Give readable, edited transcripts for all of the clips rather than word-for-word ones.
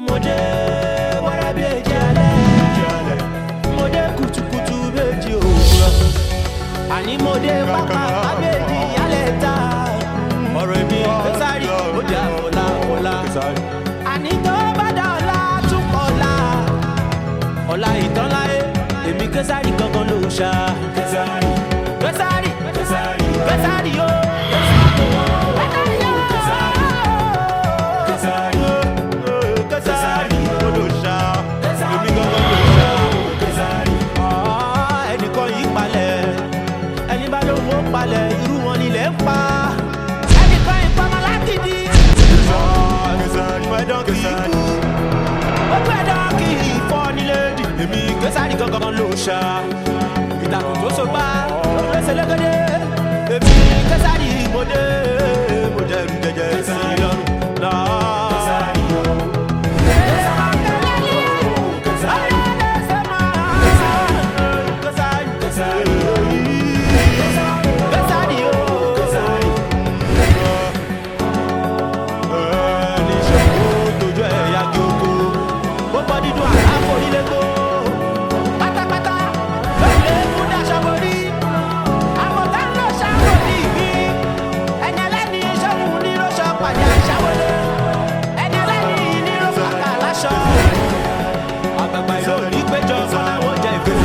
Mo dé wẹ́rẹ́ bí èjì alẹ́, mo dé kùtùkùtù méjì òwúrọ̀, àní mo dé pápá méjì alẹ́ ta. Ọ̀rọ̀ èmi Késàrì ó di àfọlá ọ̀la, àní tó bá dá ọ̀la tún kọ̀ ọ̀la, ọ̀la ìtàn láyé. Èmi Késàrì gangan ló ṣá. Késàrì, Késàrì, Késàrì, Késàrì yóò. Késàrì yóò. Késàrì, Késàrì olóṣà, èmi gangan ló ṣá. Késàrì. Ẹnìkan yìí palẹ̀, ẹni bá lóun ó palẹ̀, irú wọn nílẹ̀ ń pa. Ẹnìkan ìpamọ́ lágídí. Ẹ̀dán kì í kú, ojú ẹ̀dán kì í fọ́ nílé dì. Èmi Késàrì gangan ló ṣá. Ìtàkùn tó so gbá lẹ́sẹ̀ lẹ́gẹ́dẹ́. Èmi Késàrì mo dé, mo dẹrù jẹjẹ sí i lọ́rùn náà. Àgbààgbà ìlú ò ní péjọ kọ́láwọ́ jẹ ìfẹ́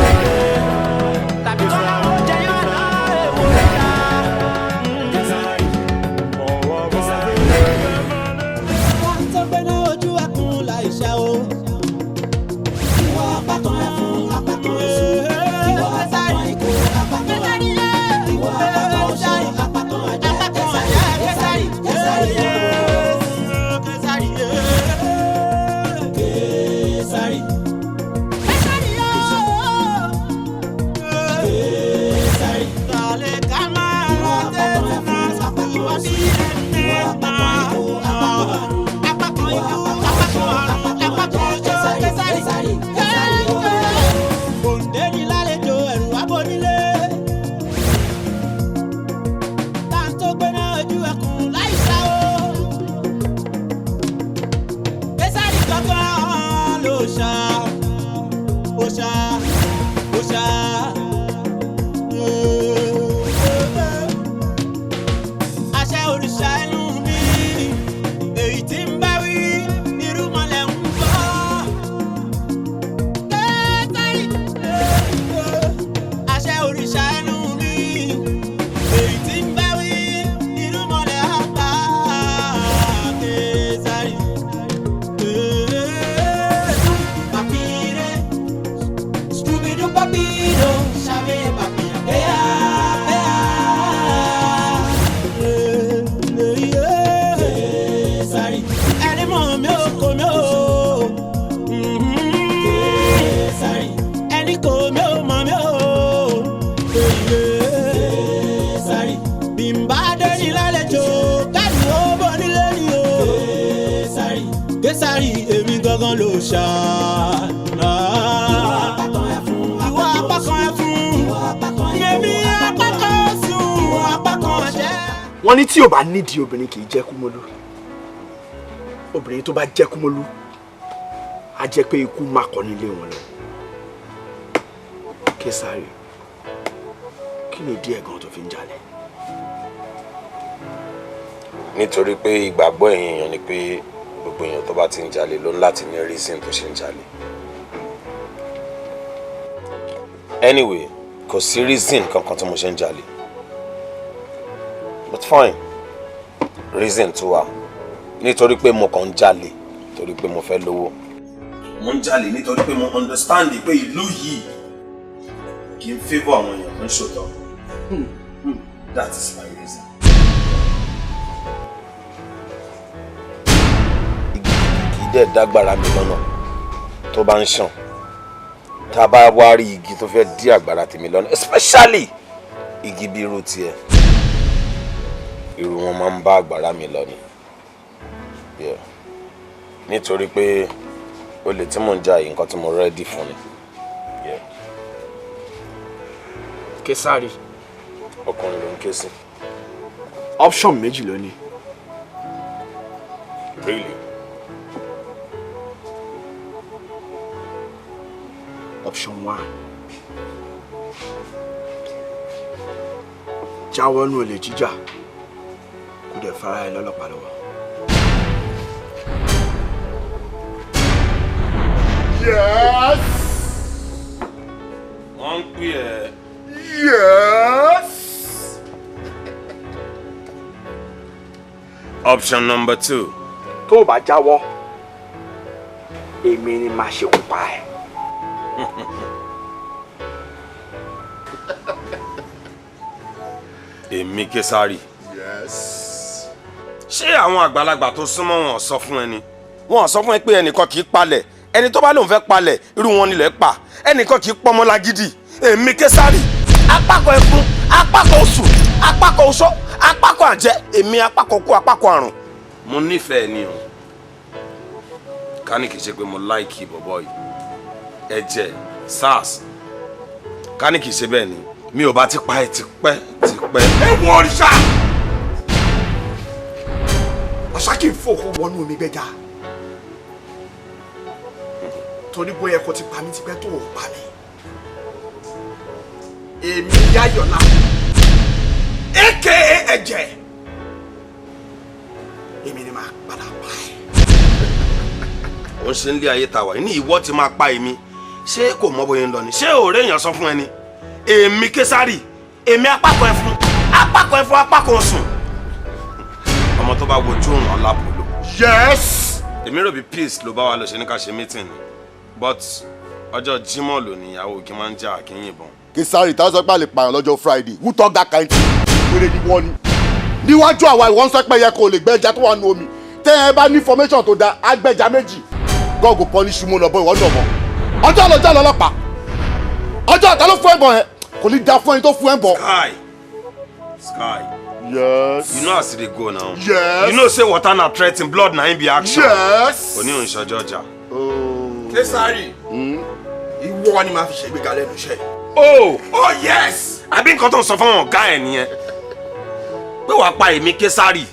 tàbí kọ́láwọ́ jẹ yọ̀ọ̀nà èwo ẹ̀dá. Tó gbéná ojú ẹkùn láì ṣá o. Ìwọ apá kan ẹfun, apá kan èso. Ìwọ apá kan ikú, apá kan àrùn. Ìwọ apá kan oṣó, apá kan àjẹ́. Késàrì, Késàrì, Késàrì. Késàrì. Késàrì. Késàrì. Ìwọ apá kan ẹfun, apá kan oṣù. Ìwọ apá kan ikú, apá kan àrùn. Ìwọ apá kan oṣó, apá kan àjẹ́. Késàrì, Késàrì, Késàrì. Òǹdè ní lálejò ẹ̀rù abónílé. Tá a tó gbéná ojú ẹkùn láì sá o. Késàrì kankan ló ṣá, ó ṣá, ó ṣá. Àṣẹ òrìṣà ẹnu mi, èyí tí ń bá wí, irúmọlẹ̀ ń bọ̀. Késàrì, àṣẹ òrìṣà ẹnu mi, èyí tí ń bá wí, irúmọlẹ̀ á pa. Késàrì. Papire, Scooby-Doo papiro, sabe papira, pea, pea. Késàrì, ẹni mọ̀ mi ò kò mi ò. Késàrì, ẹni kò mi ò mọ̀ mi ò. Késàrì, bí n bá dé ní lálejò, kẹ́rù ó bọ̀ nílé ni o. Késàrì, Késàrì, èmi gangan ló ṣá. Ìwọ apá kan ẹfun, ìwọ apá kan ẹfun, èmi apá kan sùn, apá kan jẹ́. Wọ́n ní tí ò bá nídìí, obìnrin kì í jẹ́ kúmọ́lú. Obìnrin tó bá jẹ́ kúmọ́lú á jẹ́ pé ikú má kọ́ nílé wọn lọ. Késàrì, kí ni ìdí ẹ̀ gan tó fi ń jalè? Nítorí pé ìgbàgbọ́ ẹ̀yin èèyàn ni pé gbogbo èèyàn tó bá ti ń jalè ló ń láti ní reason tó ṣe ń jalè. Anyway, kò sí reason kankan tí mo ṣe ń jalè, but fine, reason tó wà nítorí pé mo kàn ń jalè torí pé mo fẹ́ lówó. Mo ń jalè nítorí pé mo understand pé ìlú yìí kì í favour àwọn èèyàn tó ń ṣòótọ́. That is my reason. Igi kì í dẹ̀ dágbára mi lọ́nà tó bá ń ṣàn. Tá a bá wá rí igi tó fẹ́ dí àgbàrá tèmi lọ́nà, especially igi bí irú tiẹ̀, irú wọn máa ń bá àgbàrá mi lọ ni. Yeah. Nítorí pé olè tí mò ń jà yìí, nǹkan tí mo ready fún ni. Yeah. Késàrì. Ọkùnrin ló ń ké sí. Option méjì ló ní. Really? Option 1. Jáwọ́ nú olè jíjà kó dẹ̀ fara ẹ lọ́lọ́pàá lọ́wọ́. Yes. Wọ́n ń pè ẹ́. Yes. Option number 2. Tó o bá jáwọ́, èmi ni màá ṣekú pa ẹ́. Èmi Késárì. Yes. Ṣé àwọn àgbàlagbà tó súnmọ́ wọn sọ fún ẹni? Wọ́n sọ fún ẹ pé ẹnìkan kì í palẹ̀, ẹni tó bá lóun fẹ́ palẹ̀, irú wọn nílẹ̀ pa. Ẹnìkan kì í pọmọ lágídí. Èmi Késárì. Apákan ẹkún, apákan oṣù, apákan oṣó, apákan àjẹ́, èmi apákan kú, apákan àrùn. Mo nífẹ̀ẹ́ ni o. Ká ní kì í ṣe pé mo láìkì bọ̀bọ̀ yìí. Ẹ̀jẹ̀ SARS. Ká ní kì í ṣe bẹ́ẹ̀ ni. Mi ò bá ti pa ẹ́ tipẹ́ tipẹ́. Ẹ wọ òrìṣà! Àṣà kì í fòkó wọnú omi gbẹ́jà. Torí bóyá kò ti pa mí tipẹ́ tó ò pa mí. Èmi Yáyọ̀lá aka Ẹ̀jẹ̀, èmi ni màá padà pa ẹ́. Ó ń ṣe ń lé ayé ta wà ní ìwọ ti máa pa èmi. Ṣé kò mọ bóyá ń lọ ni? Ṣé òòrè èèyàn sọ fún ẹni? Èmi Késárì, èmi apákan ẹfun, apákan ẹfun, apákan osùn. Ọmọ tó bá wojú òrùn alábòlò. Yes. Èmi rò bí peace ló bá wa lọ ṣe ní ká ṣe meeting ni. But ọjọ́ Jímọ̀ ló ní ìyàwó kí máa ń jà kí ń yìnbọn. Késárì táwọn sọ pé a lè pààyàn lọ́jọ́ Friday. Who talk that kind thing? Wèrè ni wọ́n ni. Níwájú àwa ìwọ́n sọ pé yẹ kó lè gbẹ́ja tó wà nù omi. Tẹ́ ẹ bá ní information tó da, á gbẹ́ja méjì. God go punish you mo lọ bọ́ ìwọ́n náà mọ́. Ọjọ́ lọ́jọ́ lọ́lọ́pàá. Ọjọ́ àtà ló fún ẹ̀bọ̀n ẹ̀. Kò ní da fún ẹni tó fún ẹ̀bọ̀n. Sky. Sky. Yes. You know as e dey go now. Yes. You know say water na threaten, blood na im be action. Yes. Òní òun ṣọjọ́ ọjà. Késárì, ìwọ ni màá fi ṣègbéga lẹ́nu iṣẹ́. Oh! Oh yes! Àbí nǹkan tó ń sọ fún àwọn ọ̀gá ẹ̀ nìyẹn. Pé wàá pa èmi Késárì.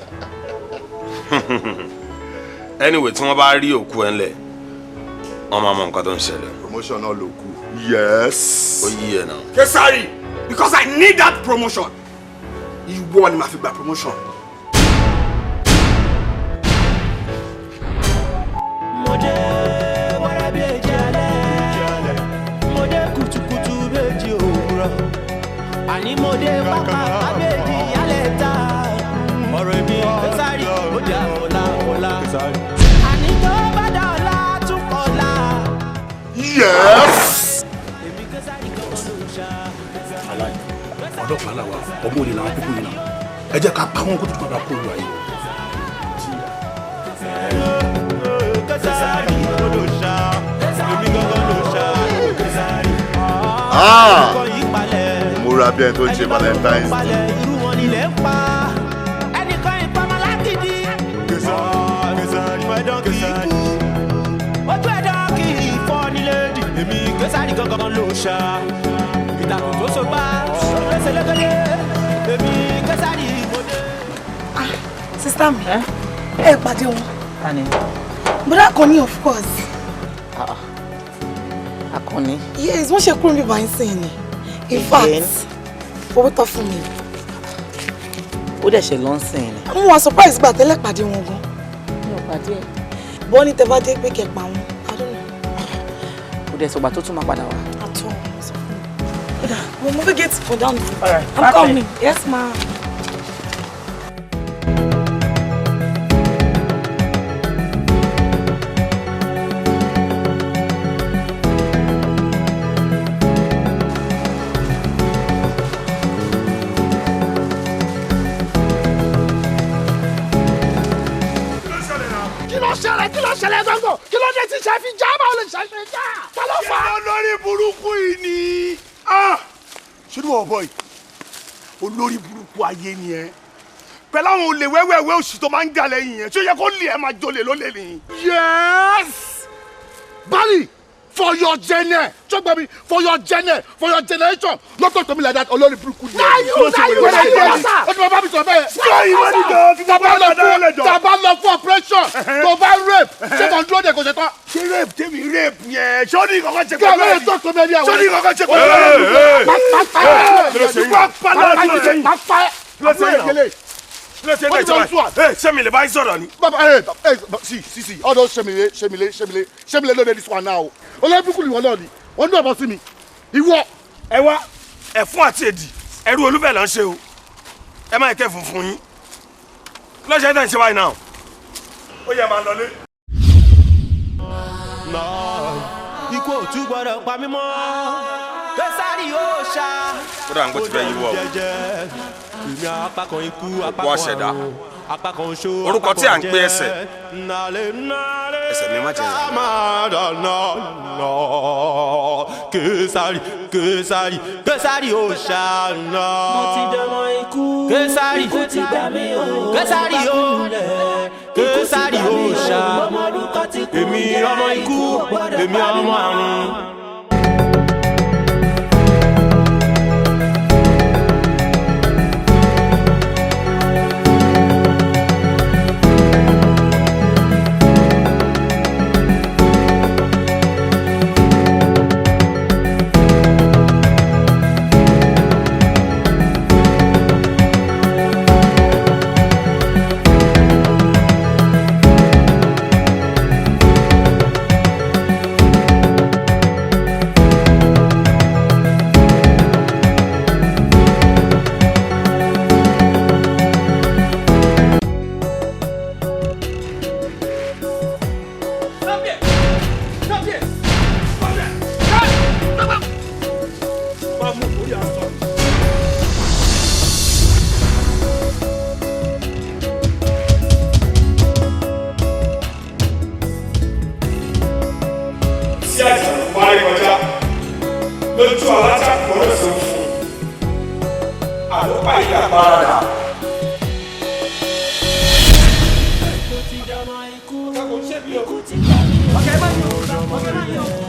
Anyway, tí wọ́n bá rí òkú ẹ̀ ńlẹ̀, wọ́n máa mọ nǹkan tó ń ṣẹlẹ̀. Promotion náà ló kù. Yes. Ó yí ẹ̀ náà. Késárì, because I need that promotion. Ìwọ ni màá fi gba promotion. Mo dé wẹ́rẹ́ bí èjì alẹ́, mo dé kùtùkùtù bí èjì òwúrọ̀, àní mo dé pápá kábíyèjì alẹ́ ta. Ọ̀rọ̀ èmi Késárì ó dé àfọlá àfọlá. Àní tó bá dá ọ̀la tún kọ̀la. Yes. Èmi Késárì gangan ló ṣá. Aláì ọlọ́pàá làwà ọmọ òde làwọn pípọ̀ yìí náà ẹ jẹ́ ká pa wọn kó tó padà kó lu ayé. Késárì ló ṣá. Èmi gangan ló ṣá. Késárì. Ah. Ẹnìkan yìí palẹ̀. Mo ra bí ẹni tó ń ṣe Valentine's Day. Irú wọn nílẹ̀ ń pa. Ẹnìkan ìpamọ́ lágídí. Ojú ẹ̀dán kì í kú. Ojú ẹ̀dán kì í fọ́ nílé dì. Èmi Késárì gangan ló ṣá. Ìtàkùn tó so gbá. Lẹ́sẹ̀ lẹ́gẹ́dẹ́. Èmi Késárì mo dé. Ah, sister mi, ẹ pàdé wọn. Tani? Bọ́dá Akànní of course. Akànní. Yes, wọ́n ṣe kúrò níbà ń sìn ni. In fact, owó tọ́ fún mi. Ó dẹ̀ ṣe lọ ń sìn ni. Mo wà surprise gbà tẹ́lẹ̀ pàdé wọn gan. Mi ò pàdé ẹ̀. Bọ́ ní tẹ́ bá dé pé kẹ́ pa wọn. I don't know. Ó dẹ̀ sọ̀gbà tó tún máa padà wá. Àtọ̀ mo sọ fún mi. Kódà, mo fẹ́ get for down. All right. I'm coming. Yes, ma. Kí ló ṣẹlẹ̀? Kí ló ṣẹlẹ̀ gángan? Kí ló dé tí ṣe fi já? Báwo lè ṣe fi já? Ta ló fà á? Ṣé olórí burúkú yìí ni? Ṣé ní wọ́n bọ̀ yìí? Olórí burúkú ayé ni ẹ. Pẹ̀lú àwọn olè wẹ́wẹ́wẹ́ òṣì tó máa ń jà lẹ́yìn yẹn, ṣé ó yẹ kó lè ẹ máa jolè lólè ni? Yes. Bali, for your gene, ṣọgbọ́n mi, for your gene, for your generation, no talk to me like that, olórí burúkú ni. Na you, na you, na you, sir. O ti ma bá mi sọ bẹ́ẹ̀. Sọ ìwọ ni jọ, fi gbogbo ọ̀dọ̀ dáná lẹ́jọ́. Tàbá lọ fún operation, tó bá rape, ṣé kàn dúró de kò ṣe tán. Ṣé rape tèmi rape yẹn? Ṣé ó ní kankan ṣe pẹ̀lú ẹ̀? Kí ọlọ́run tó mi ẹni àwọn. Ṣé ó ní kankan ṣe pẹ̀lú ẹ̀? Ṣé mi lè bá yín sọ̀rọ̀ ni. Baba ẹ ẹ see see see all those Ṣemile Ṣemile Ṣemile Ṣemile no dey this one now. Olórí ni wọ́n náà ni wọ́n ní ọ̀bọ sí mi. Ìwọ. Ẹ wá ẹ̀fún àti èdì ẹrú olúfẹ̀ là ń ṣe o. Ẹ má kẹ́ funfun yín. Lọ́sẹ̀ tẹ̀ ń ṣe báyìí náà. Ó yẹ máa lọlé. Ikú ò tún gbọ́dọ̀ pa mí mọ́. Késàrì ó ṣá. Kódà ń gbọ́ ti fẹ́ yíwọ́ o. Èmi apákan ikú Òpó àṣẹ̀dá. apákan oṣó Orúkọ tí à ń pè ẹsẹ̀. Ẹsẹ̀ mi má jẹ́ ìrìn. Késàrì Késàrì Késàrì ó ṣá. Mo ti dánmọ́ ikú. Késàrì Ikú ti gbà mí o. Késàrì ó Késàrì ó ṣá. Èmi ọmọ ikú èmi ọmọ àrùn. Tí àìsàn bá rí kọjá lójú alátakò rẹ̀ sọ fún àlùpà ìyá parada.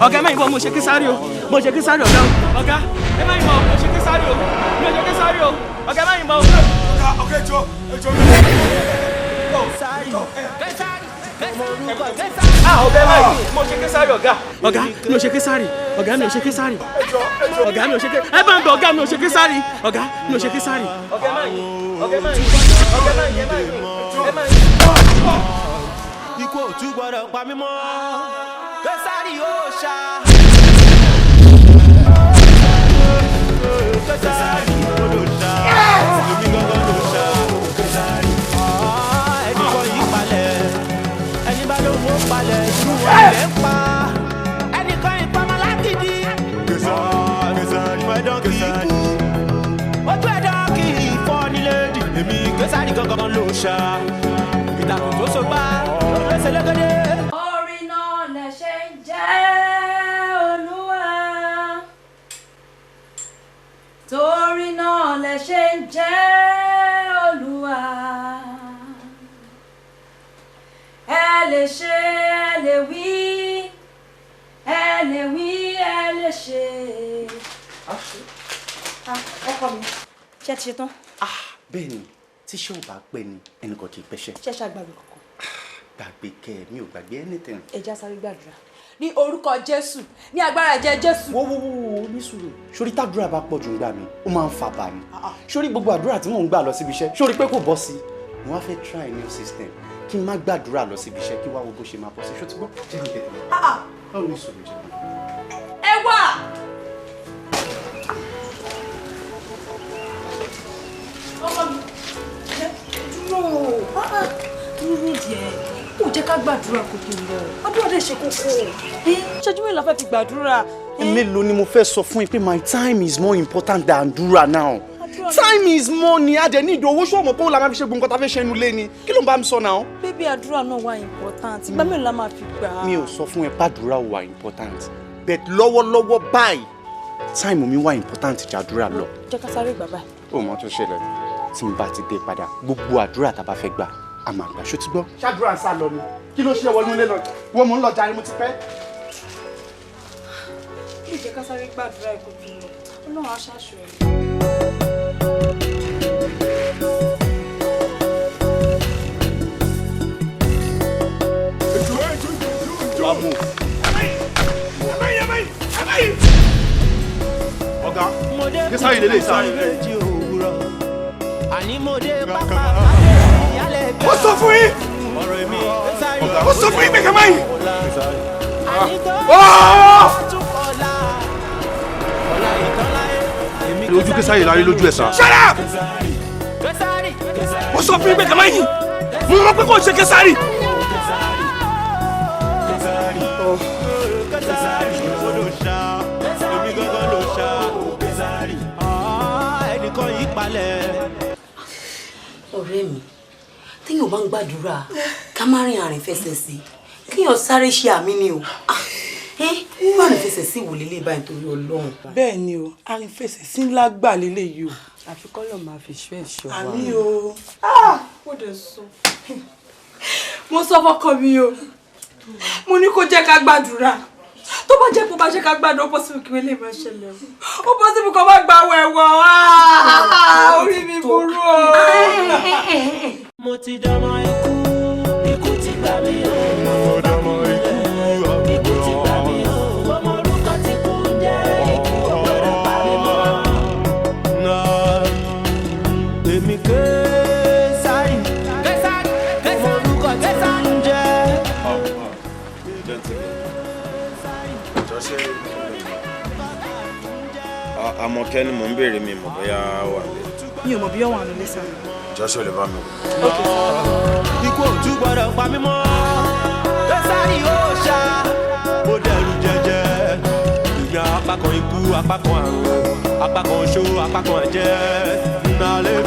Ọ̀gá ẹ má yìnbọn, mo ṣe Késàrì o, mo ṣe Késàrì ọ̀gá o. Ọ̀gá ẹ má yìnbọn, mo ṣe Késàrì o, mi ò ṣe Késàrì o, ọ̀gá ẹ má yìnbọn o. Ọ̀gá ẹjọ́ ẹjọ́ Ah, ọ̀gá ẹ má yìnbọn, mo ṣe Késàrì ọ̀gá. Ọ̀gá mi ò ṣe Késàrì, ọ̀gá mi ò ṣe Késàrì, ọ̀gá mi ò ṣe Késàrì, ẹ bá ń bẹ ọ̀gá mi ò ṣe Késàrì, ọ̀gá mi ò ṣe Késàrì. Ọ̀gá ẹ má yìnbọn, ọ̀gá ẹ má yìnbọn, ọ̀gá ẹ má yìnbọn, ẹ má yìnbọn. Ikú ò tún gbọ́dọ̀ pa mí mọ́. Késàrì ó ṣá. Késàrì ó lò ṣá. Èmi gangan ló ṣá. Késàrì. Ẹni kan yìí palẹ̀. Ẹni bá lóun ó palẹ̀. Irú wọn lè ń pa. Ẹnì kan ìpamọ́ lágídí. Késàrì ẹ̀dán kì í kú. Ojú ẹ̀dán kì í fọ́ nílé dì. Èmi Késàrì gangan ló ṣá. Ìtàkùn tó so gbá. Lọ́sẹ̀ lẹ́gẹ́dẹ́. Orin náà lẹ ṣe ń jẹ́ Olúwa. Torí náà lẹ ṣe ń jẹ́ Olúwa. Ẹ lè ṣe, ẹ lè wí, ẹ lè wí, ẹ lè ṣe. Ọkọ mi, ṣé ti ṣe tán? Bẹ́ẹ̀ni, tíṣẹ́ ò bá pẹ́ ni ẹnìkan kì í pẹ́ṣẹ́. Ṣé ṣàgbàgbé kankan? Gbàgbé kẹ, mi ò gbàgbé anything. Ẹ já sáré gbàdúrà. Ní orúkọ Jésù, ní agbára ẹ̀jẹ̀ Jésù. Wo wo wo wo ní sùúrù. Sórí tàdúrà bá pọ̀ jù ń gbà mí, ó máa ń fa bà mí. Sórí gbogbo àdúrà tí mò ń gbà lọ síbi iṣẹ́, sórí pé kò bọ́ sí. Mo wá fẹ́ try new system kí n má gbàdúrà lọ síbi iṣẹ́ kí wá wo bó ṣe máa bọ́ sí. Ṣó ti gbọ́? Jẹ́ n tètè. Ó ní sùúrù jẹ́. Ẹ wà! Ọkọ mi, dúró dúró díẹ̀. Kò jẹ́ ká gbàdúrà kó tó lọ. Àdúrà dẹ̀ ṣe kókó. Ṣẹ́jú mélòó la fẹ́ fi gbàdúrà? Mélòó ni mo fẹ́ sọ fún yín pé my time is more important than àdúrà now. Time is money. A dẹ̀ ní ìdòwò ṣọ́ọ̀mù pé ó la máa fi ṣe gbogbo nǹkan tá a fẹ́ ṣe inú ilé ni. Kí ló ń bá mi sọ náà? Bébí àdúrà náà wà important. Ìgbà mélòó la máa fi gbà á? Mi ò sọ fún ẹ pàdúrà wà important. But lọ́wọ́lọ́wọ́ báyìí, time mi wà important ju àdúrà lọ. Jẹ́ ká sáré gbà báyìí. Ó mọ tó ṣẹlẹ̀ tí n bá ti dé padà, gbogbo àdúrà tá a bá fẹ́ gbà, a máa gbà. Ṣó ti gbọ́? Ṣàdúrà ń sá lọ ni. Kí ló ṣe wọnú ilé lọ? Wọ́n mò ń lọ jàre, mo ti pẹ́. Lè jẹ́ ká sáré gbàdúrà ikú tó lọ. Ọlọ́run á ṣàṣọ ẹ̀. Ọ̀gá, Késàrì lélẹ̀ sá. Ó sọ fún yín. Ó sọ fún yín pé kẹ́ máa yìn. Ojú Késàrì la rí lójú ẹ̀ sá. Shut up! Ó sọ fún yín pé kẹ́ máa yìn. Mo mọ̀ pé kò ṣe Késàrì. Ọ̀rẹ́ mi, téèyàn bá ń gbàdúrà ká má rìn àrìn fẹsẹ̀ sí, kéèyàn sáré ṣe àmì ni o. Wọ́n àrìn fẹsẹ̀ sí ìwò lélẹ̀ báyìí torí Ọlọ́run. Bẹ́ẹ̀ ni o, àrìn fẹsẹ̀ sí ńlá gbà lélẹ̀ yìí o. Àfi kọ́lọ̀ máa fi ṣọ́ ẹ̀ṣọ́ wa. Àmì o. Ó dẹ̀ sọ. Mo sọ fọ́kọ mi o, mo ní kó jẹ́ ká gbàdúrà. Tó bá jẹ́ kó bá ṣe ká gbàdúrà, ó possible kí wọ́n lè máa ṣẹlẹ̀ o. Ó possible kó má gba wẹ̀wọ̀. Orí mi burú o. Mo ti dánmọ́ ikú, ikú ti gbà mí o. Mo dánmọ́ ikú, ikú ti gbà mí o. Ọmọ orúkọ ti kú jẹ́ ikú ọ̀gbọ́dọ̀ pa mí mọ́. Èmi Késàrì, ọmọ orúkọ ti kú jẹ́. Àmọ̀kẹ́ ni mò ń béèrè, mi mọ̀ bóyá wà lé. Mi ò mọ̀ bí ó wà nílé sá. Joshua lè bá mi wò. Ikú ò tún gbọ́dọ̀ pa mí mọ́. Késàrì ó ṣá, ó dẹrù jẹjẹ. Ìyá apá kan ikú, apá kan àrùn, apá kan oṣó, apá kan ẹ̀jẹ̀. Nàlẹ́.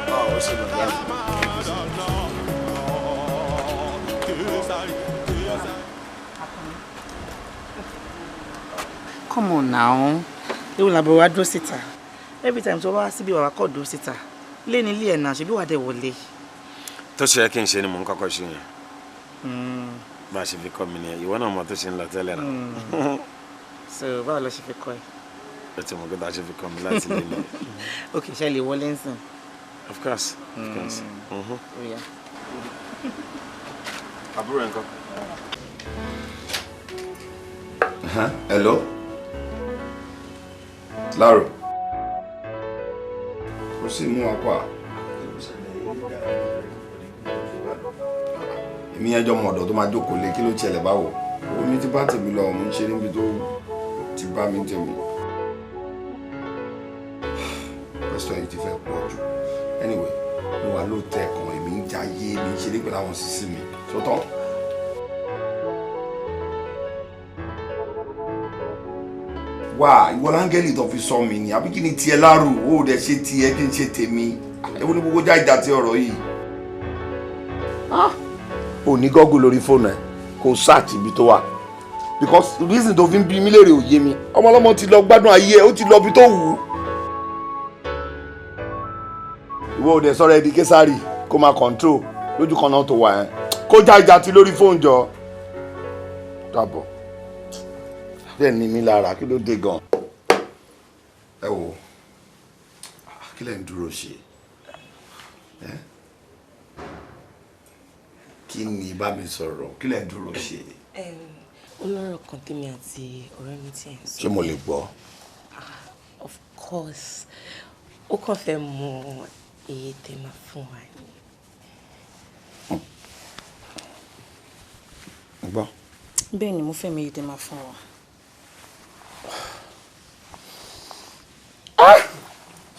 Báwo ṣe lọ yá? Come on now. Ewu làbọ̀ wá dúró síta. Every time tó bá wá síbi wàá kọ́ dúró síta. Ilé ní ilé ẹ̀ náà, ṣebí wàá dẹ̀ wọlé. Tó ṣe yẹ kí n ṣe ni mò ń kọ́kọ́ ṣe yẹn. Bá a ṣe fi kọ́ mi nìyẹn, ìwọ náà mọ tó ṣe ń lọ tẹ́lẹ̀ náà. So báwo lọ ṣe fi kọ́ ẹ? Ó ti mọ̀ pé tá a ṣe fi kọ́ mi láti lé mi. Ok, ṣe lè wọlé ń sìn? Of course, of course. Ó yá. Àbúrò ẹ̀ ń kọ́. Hello? Láàrò. Kò sí mú apá. Èmi yẹn jọ mọ̀ ọ̀dọ̀ tó máa jókòó lé, kí ló tiẹ̀ lẹ̀ báwo? Omi ti bá tèmi lọ, mo ń ṣe níbi tó ti bá mi tèmi. Question yìí ti fẹ́ pọ̀ jù. Anyway, mo wà lóòótẹ́ kan, èmi ń jayé, èmi ń ṣeré pẹ̀lú àwọn sísí mi. Sọ́tọ̀. Wá, ìwọ láńgẹ́lì tó fi sọ mi ni, àbí kí ni tiẹ̀ láàrú? Ó dẹ̀ ṣe tiẹ̀ kí n ṣe tèmi. Èwo ni gbogbo jáìjà ti ọ̀rọ̀ yìí? Ò ní Google lórí fóònù ẹ, kò search ibi tó wà. Because reason tó fi ń bí mi léèrè ò yé mi. Ọmọ ọlọ́mọ ti lọ gbádùn ayé ẹ, ó ti lọ ibi tó wù ú. Ìwọ ò dẹ̀ sọ̀rọ̀ ẹ di Késàrì kó máa control lójú kan náà tó wà ẹ́. Kó jáìjà ti lórí fóònù jọ. Dàbọ̀. Bẹ́ẹ̀ ni mi lára, kí ló dé gan? Ẹ wo, kí lẹ̀ ń dúró ṣe? Kí ni bá mi sọ̀rọ̀? Kí lẹ̀ ń dúró ṣe? Ó lọ́rọ̀ kan tèmi àti ọ̀rẹ́ mi ti ẹ̀ ń sọ. Ṣé mo lè gbọ́? Of course. Ó kàn fẹ́ mọ iye tẹ́ máa fún wa ni. Gbọ́. Bẹ́ẹ̀ ni, mo fẹ́ mi iye tẹ́ máa fún wa.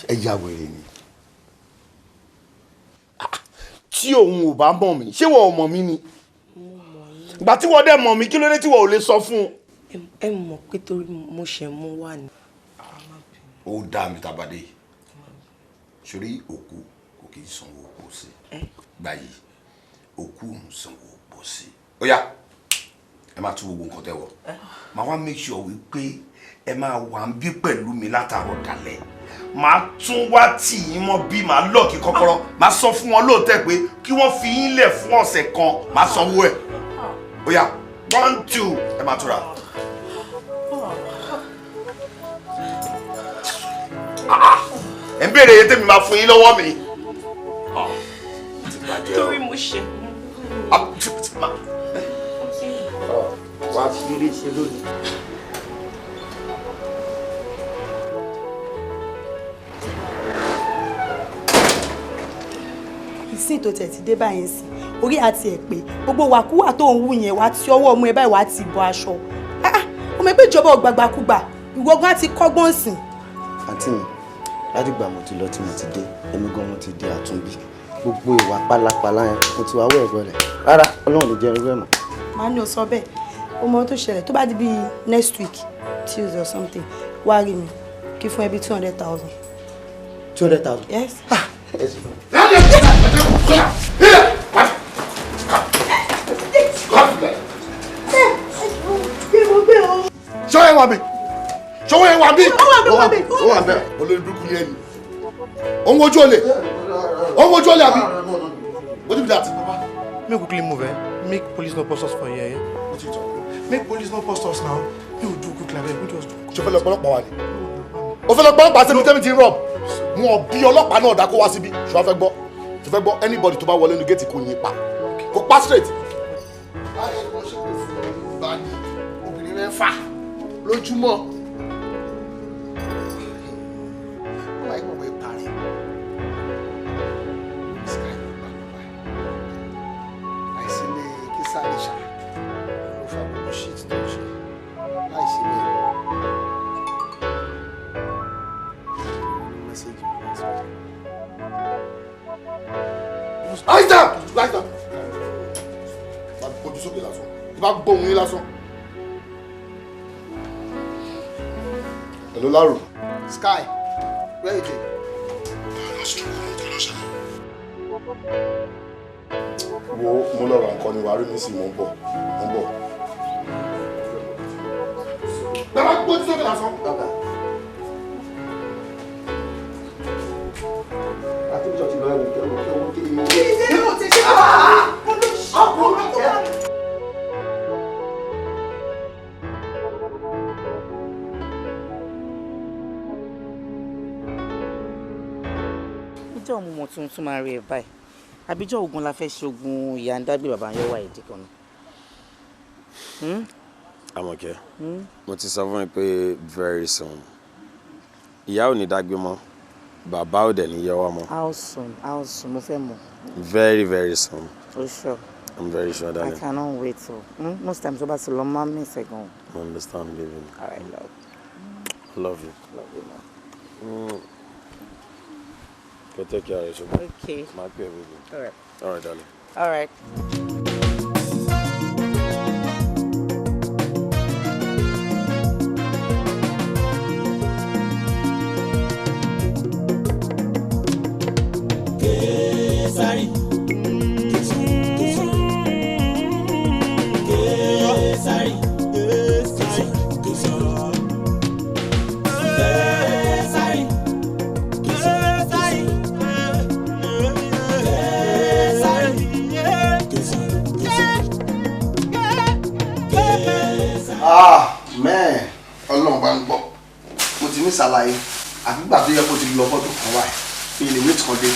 Ẹ ya wèrè ni. Tí òun ò bá mọ̀ mí, ṣé wọ́n ò mọ̀ mí ni? Ìgbà tí wọ́n dẹ̀ mọ̀ mí, kí ló dé tí wọ́n ò lè sọ fún un? Ẹ mọ̀ pé torí mo ṣe mú wà ní. Ó dá mi tàbádé. Sórí òkú kò kì í sanwó òpó sí. Gbà yìí, òkú ń sanwó òpó sí. Ó yá, ẹ máa tún gbogbo nǹkan tẹ́ wọ̀. Màá wá make sure wípé ẹ máa wà ń bí pẹ̀lú mi látàárọ̀ dalẹ́. Màá tún wá tì yín mọ́ bí màá lọ́ọ̀kì kọ́kọ́rọ́. Màá sọ fún wọn lóòótẹ́ pé kí wọ́n fi yín lẹ̀ fún ọ̀sẹ̀ kan, màá sanwó ẹ̀. Ó yá, 1 2, ẹ máa túra. Ẹ̀ ń béèrè iye tèmi máa fún yín lọ́wọ́ mi. Ti bàjẹ́ o. Torí mo ṣe. Wà á fi eré ṣe lónìí. Ìsìn tó tẹ̀ ti dé báyìí sí orí àti ẹ̀ pé gbogbo wàkúwà tó ń wù yẹn wàá ti ọwọ́ ọmọ ẹ báyìí wàá ti bọ aṣọ. Ọmọ ẹgbẹ́ ìjọba ò gbàgbàkúgbà, ìwọ gan ti kọ́gbọ́n sìn. Àǹtí mi, látìgbà mo ti lọ tí mo ti dé, èmi gan mo ti di àtúnbí. Gbogbo ìwà pálapàla yẹn mo ti wá wọ ẹ̀gbọ́n rẹ̀. Rárá, Ọlọ́run lè jẹ́ irú ẹ̀ mọ́. Màá ní o sọ bẹ́ẹ̀. O mọ ohun tó ṣẹlẹ̀ tó bá di bíi next week, Tuesday or something, wá rí mi kí fún ẹ bí 200,000. 200,000? Yes. Ṣọwọ́ ẹ̀ wà mí. Ṣọwọ́ ẹ̀ wà mí. Ó wà bẹ́ẹ̀. Olórí burúkú ni ẹni. Òun wojú olè. Òun wojú olè àbí. What do that? Make we quickly move, eh? Make police no post us for here, eh? What you talk? Make police no post us now. We will do quickly, abeg. We just do. Ṣé o fẹ́ lọ pọlọ́pàá wa ni? O fẹ́ lọ pọlọ́pàá síbi tẹ́mi ti rọ̀b. Wọn bí ọlọ́pàá náà dá kó wá síbí. Ṣé o fẹ́ gbọ́? Ṣé o fẹ́ gbọ́? Anybody tó bá wọlé nu géètì kò yín pa. Kò pa straight. Báyọ̀ ni wọ́n ṣe pé fún ìbàdí obìnrin mẹ́fà lójúmọ́. Wọ́n máa ń gbọ̀ngàn ìparí. Sky ló gbà lọ́wọ́ ẹ̀. Àìsí ní Kísárì ṣá ló fa gbogbo shit tó ń ṣe. Láìsí ní mẹ́sẹ̀gì mi láti wá. Lie down! Lie down! Bá gbójú sókè lásán. Bá gbóhùn yín lásán. Hello, Laro. Sky, where you dey? Wo mo lọ ra nǹkan ni wàá rí mi sí, mò ń bọ̀, mò ń bọ̀. Bàbá gbójú sókè lásán. Àti bí sọ̀tì lọ́wọ́ kí ọwọ́ kí ọwọ́ kí ni. Ìjọ́ òun mọ̀ tuntun máa rí ẹ báyìí. Àbíjọ́ ogun la fẹ́ ṣe ogun ìyá ń dágbé bàbá yẹn wá ìdí kan náà. Àmọ̀kẹ́, mo ti sọ fún mi pé very soon. Ìyá ò ní dágbé mọ́, bàbá ò dẹ̀ ní yọwọ́ mọ́. How soon? How soon? Mo fẹ́ mọ̀. Very very soon. O sure? I'm very sure, darling. I cannot wait o. Most times tó bá ti lọ máa ń miss ẹ gan. I understand, baby. All right, love. I love you. Love you, man. Go take care of yourself. Okay. My baby. All right. All right, darling. All right. Kesari. Kesari. Kesari. Kesari. Ah, man, Ọlọ́run bá ń gbọ́. Mo ti ní ṣàlàyé. Àfìgbà tó yẹ kó ti lọ fọ́dún kan wáyé. Mi lè wait kan dé.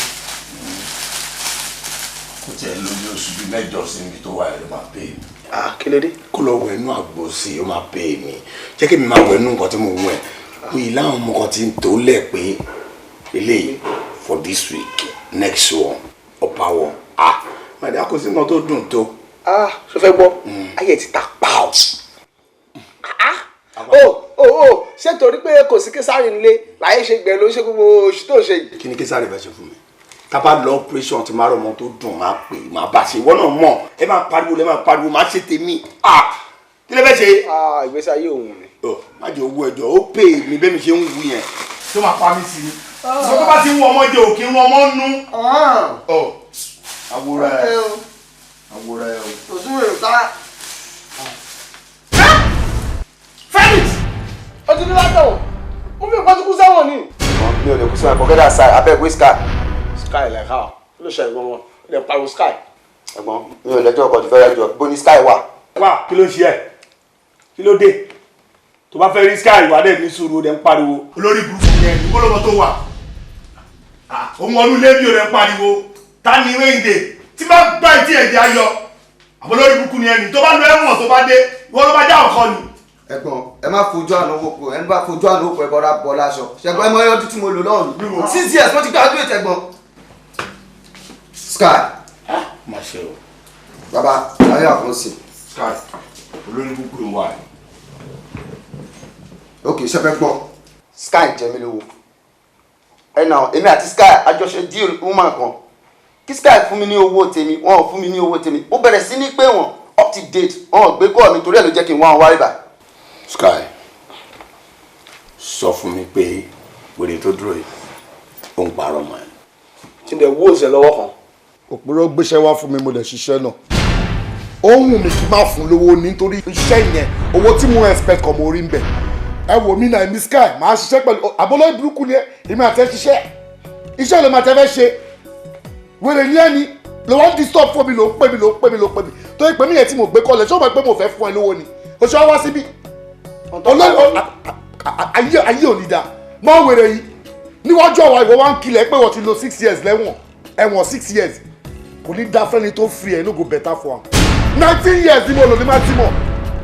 Kò tiẹ̀ lójú oṣù bíi mẹ́jọ sí ibi tó wà ẹ̀ ló máa pè mí. Ah, kí ló dé? Kó lọ wẹ̀ inú àgbo sí i, ó máa pè mí. Jẹ́ kí mi máa wẹ̀ inú nǹkan tí mo wẹ̀. Mo yìí láwọn ọmọ kan ti ń tó lẹ̀ pé eléyìí for this week, next one, upper one. Ah, màdà kò sí nǹkan tó dùn tó. Ah, ṣo fẹ́ gbọ́? Ayé ti ta pa ọ́. Oh, ṣé torí pé kò sí Késárì nílé láyé ṣe gbẹ ló ń ṣe gbogbo oṣù tó ń ṣe yìí. Kí ni Késárì fẹ́ ṣe fún mi? Tá bá lọ operation tí máa rọ ọmọ tó dùn máa pè máa bá ṣe ìwọ náà mọ̀ ẹ máa pariwo lẹ máa pariwo máa ṣe tèmi. Ah, kí lẹ fẹ́ ṣe? Ah, ìgbésí ayé òun ni. Ọ má jẹ́ owó ẹjọ́ ó pè mí bẹ́ẹ̀ mi ṣe ń wú yẹn. Tó máa pa mí sí i. Sọ tó bá ti ń wọ ọmọ jẹ òkè ń wọ ọmọ nú. Ọ àwòrán ẹ àwòrán ẹ o. Òsùn rẹ̀ ta. Felix! Ó ti ní látọ̀ mo fi nǹkan tó kú sẹ́wọ̀n ni. Mi ò lè kú sẹ́wọ̀n, forget that side, abeg wey sky. Sky like how? Kí ló ṣe ẹ̀gbọ́n wọn? Ó lè pariwo sky. Ẹ̀gbọ́n mi ò lẹ́jọ́ ọkọ̀ tó fẹ́ rẹ́jọ, bó ni sky wà. Wá kí ló ń ṣe ẹ́? Kí ló dé? Tó bá fẹ́ rí sky wà dẹ̀ ní sùúrù ó dẹ̀ ń pariwo. Olórí burúkú yẹn ní bó lọ́mọ tó wà. Òun ọdún ilé mi ò rẹ̀ ń pariwo. Ta ni Wéyìndé? Tí bá gbá etí ẹ̀jẹ̀ ayọ̀. Àbọ̀ lórí burúkú ni ẹni tó bá lọ ẹ̀wọ̀n tó bá dé, ìwọ ló bá já ọ̀kọ́ ni. Ẹ̀gbọ́n, ẹ má fojú àná owó po, ẹ má fojú àná owó po, ẹ bọ́ra bọ́ láṣọ. Ṣẹ̀gbọ́n, ẹ mọ ọdún tí mo lò lọ́rùn. 6 years mo ti graduate, ẹ̀gbọ́n. Sky. Má ṣe o. Bàbá, ayé àkọsí. Sky, olórí burúkú ló wà. Ok, ṣe fẹ́ gbọ́? Sky jẹ mí lówó. Ẹ nà, èmi àti Sky àjọṣe deal woman kan. Kí Sky fún mi ní owó tèmi, wọn ò fún mi ní owó tèmi. Ó bẹ̀rẹ̀ sí ní pé wọn up to date, wọn ò gbé kọ́ mi, torí ẹ̀ ló jẹ́ kí n wá wọn wá rí báyìí. Sky, sọ fún mi pé wèrè tó dúró yìí, ó ń parọ́ mọ́ ẹ. Tí n dẹ̀ wó ìṣẹ̀ lọ́wọ́ kan. Òpùrọ́ gbéṣẹ́ wá fún mi, mo dẹ̀ ṣiṣẹ́ náà. Ó wù mí kí n má fún lówó nítorí iṣẹ́ yẹn, owó tí mo expect kọ́ mo rí ń bẹ̀. Ẹ wò mí náà, èmi Sky máa ṣiṣẹ́ pẹ̀lú àbólọ́ burúkú ni ẹ. Èmi àti ẹ ṣiṣẹ́, iṣẹ́ ló máa tẹ́ fẹ́ ṣe. Wèrè ní ẹni ló wá ń disturb fún mi, ló ń pè mí, ló ń pè mí, ló ń pè mí, tó yẹ pé mí yẹn tí mo gbé kọ́lẹ̀. Ṣé o mọ̀ pé mo fẹ́ fún ẹ lówó ni o ṣe wá wá síbí? Olórí ayé ayé ò ní da mọ́. Wèrè yìí níwájú àwa, ìwọ wá ń kilẹ̀ pé wọ́n ti lo 6 years lẹ́wọ̀n. Ẹ̀wọ̀n 6 years kò ní da fẹ́ni tó free ẹ̀, no go better for am. 19 years ni mo lò ní má tí mọ̀.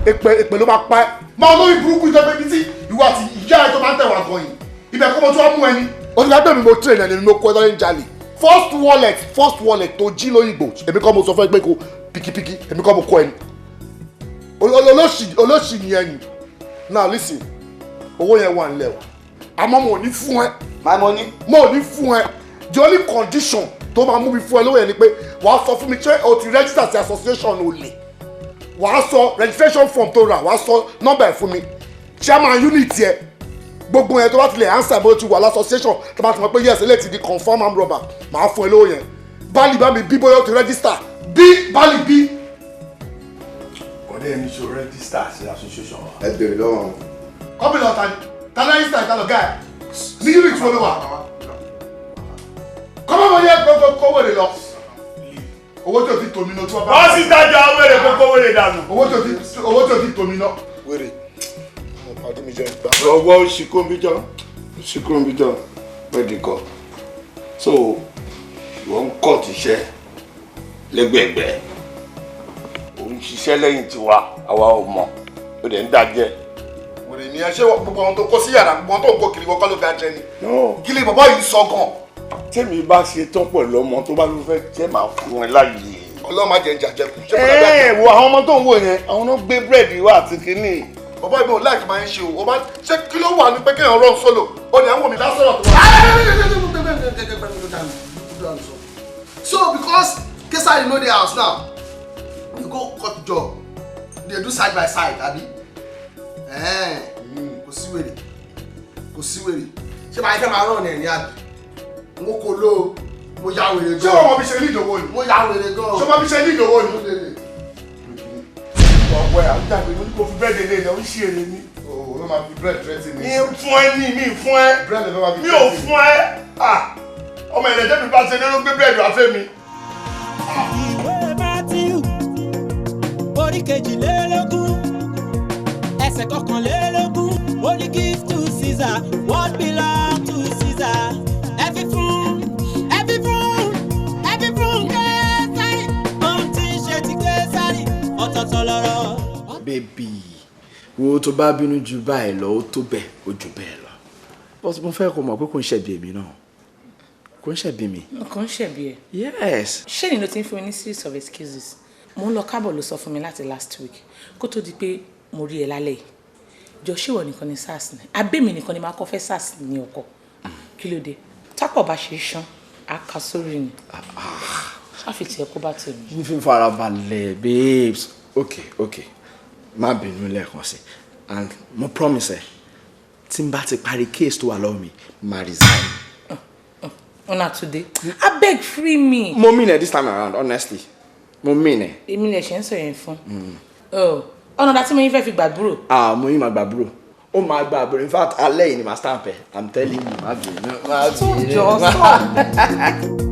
Èpè èpè ló máa pa ẹ́. Máa lórí burúkú ìjọba ibi tí ìwọ àti ìyá ẹ tó máa ń tẹ̀wà gan yìí, ibẹ̀ kọ́ mo tún wá mú ẹni. O ti gbàgbé mi, mo train ẹni mo kọ́ ẹ lọ́yìn jalè. First wallet, first wallet tó jí lóyìnbó, èmi kọ́ mo sọ fún ẹ pé kó pikipiki, èmi kọ́ mo kọ́ ẹni. Olóṣì, olóṣì ni ẹni. Now listen, owó yẹn wà nílẹ̀ o, àmọ́ mo ò ní fún ẹ. My money. Mo ò ní fún ẹ. The only condition tó máa mú mi fún ẹ lówó yẹn ni pé wàá sọ fún mi ṣé o ti register sí association olè. Wàá sọ registration form tó rà, wàá sọ nọ́mbà ẹ̀ fún mi, chairman unit yẹ, gbogbo yẹn. Tó bá ti lè answer bó ti wà l'association, tó bá ti mọ̀ pé yes, eléyìí ti di confirm armed robber, màá fún ẹ lówó yẹn. Báàlì bá mi bí bóyá o ti register bí báàlì bí. Ọ̀rẹ́ mi, ṣe register sí association wa? Ẹ bèrè lọ́wọ́ wọn. Kọ́bí lọ, ta ni ta ló register? Ìta lọ guy ní unit wo ló wà? Kọ́mọ́ mọ́ yẹ kó kó wèrè lọ. Owó tí o ti tòmí náà tí wọ́n bá. Wọ́n sì dájọ́ wèrè kókó wèrè dànù. Owó tí o ti tòmí náà. Wèrè àwọn pàdé mi jẹ́ ìgbà. Ọwọ́ òṣìkòmbíjọ́ òṣìkòmbíjọ́ bẹ́ẹ̀ni kọ́. So ìwọ ń kọ́ tíṣẹ́ lẹ́gbẹ̀ẹ́gbẹ́, ò ń ṣiṣẹ́ lẹ́yìn tiwa, àwa ò mọ̀, ó dẹ̀ ń dájẹ́. Wèrè ni ẹ. Ṣé gbogbo àwọn tó kó sí yàrá, gbogbo àwọn tó ń kó kiri, wọ́n kọ́ ló fi ajẹ́ ni? Kí lè bàbá yìí sọ gan? Tèmi bá ṣe tán pẹ̀lú ọmọ tó bá ló fẹ́ jẹ́, máa fún ẹ láàyè. Ọlọ́run má jẹ́ ń jàjẹkù. Ẹ wo àwọn ọmọ tó ń wò yẹn, àwọn náà gbé búrẹ́dì wá àti kínní. Bàbá mi ò láìkí máa ń ṣe o. O máa ṣé kí ló wà ní pé kéèyàn rán sólò ó ní àwọn mi dá sọ̀rọ̀ tó wà. So because Kesari no dey house now, you go cut job, dey do side by side, abi? Kò sí wèrè, kò sí wèrè. Ṣé máa fẹ́ máa rán ẹ̀ ní àbí? Mo kò lo, mo ya wèrè gan. Ṣé wọn mọ bí ṣe ní ìdòwò ni? Mo ya wèrè gan. Ṣé wọn mọ bí ṣe ní ìdòwò ni? Ọ̀pọ̀ ẹ̀ àwùjáde mo ní kó fi búrẹ́dì lé ilẹ̀, ó ń ṣe èrè ni. O ló máa fi búrẹ́dì tírẹ́tì mi. Mi fún ẹ ní, mi fún ẹ. Búrẹ́dì ló máa fi Mi ò fún ẹ. Ọmọ ìrẹ̀jẹ̀ mi bá ṣe ní ló gbé búrẹ́dì wá fẹ́ mi. Ìwé Matthew orí 22, ẹsẹ̀ 21, ó ní give to Caesar what belong to Caesar. Ẹ fi fún, ẹ fi fún, ẹ fi fún Késárì ohun tí ń ṣe ti Késárì. Ọ̀tọ̀ọ̀tọ̀ lọ̀rọ̀. Baby, wo, tó bá bínú ju báyìí lọ, ó tó bẹ́ẹ̀, ó jù bẹ́ẹ̀ lọ, but mo fẹ́ kó mọ̀ pé kò ń ṣẹ̀bi èmi náà, kò ń ṣẹ̀bi mi. Kò ń ṣẹ̀bi ẹ̀. Yes. Ṣé ni ló ti ń fún mi ní series of excuses? Mo ń lọ kábọ̀ ló sọ fún mi láti last week kó tó di pé mo rí ẹ lálẹ́ yìí. Jọ, ṣé ìwọ nìkan ni SARS ni? Abémi nìkan ni máa kọ́ fẹ́ SARS ní ọkọ? Kí ló dé tápọ̀ bá ṣe ṣán á ka sórí ni, ṣáfi tiẹ̀ kó bá tèmi. Ní fi farabalẹ̀, babes. Ok, má bínú lẹ́ẹ̀kan sí, and mo promise ẹ, tí n bá ti parí case tó wà lọ́wọ́ mi, máa resign. Una today, abeg, free me. Mo mean it this time around, honestly, mo mean it. Èmi lè ṣe ń sọ yẹn fún. Ọ̀nà dá tí mo yín fẹ́ fi gbàdúrò. Ah, mo yín máa gbàbúrò, ó máa gbàbúrò. In fact, alẹ́ yìí ni màá stamp ẹ̀. I'm telling you, má bínú, má bínú. Jọ sọ.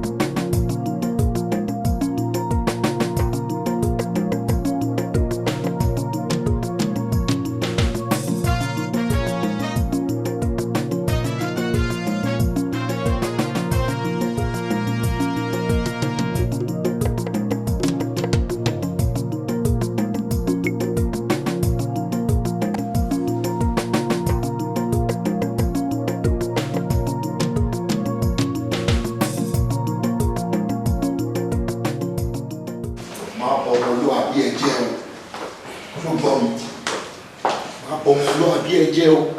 Ọmọ ọlọ́wà bí ẹ jẹ́ o.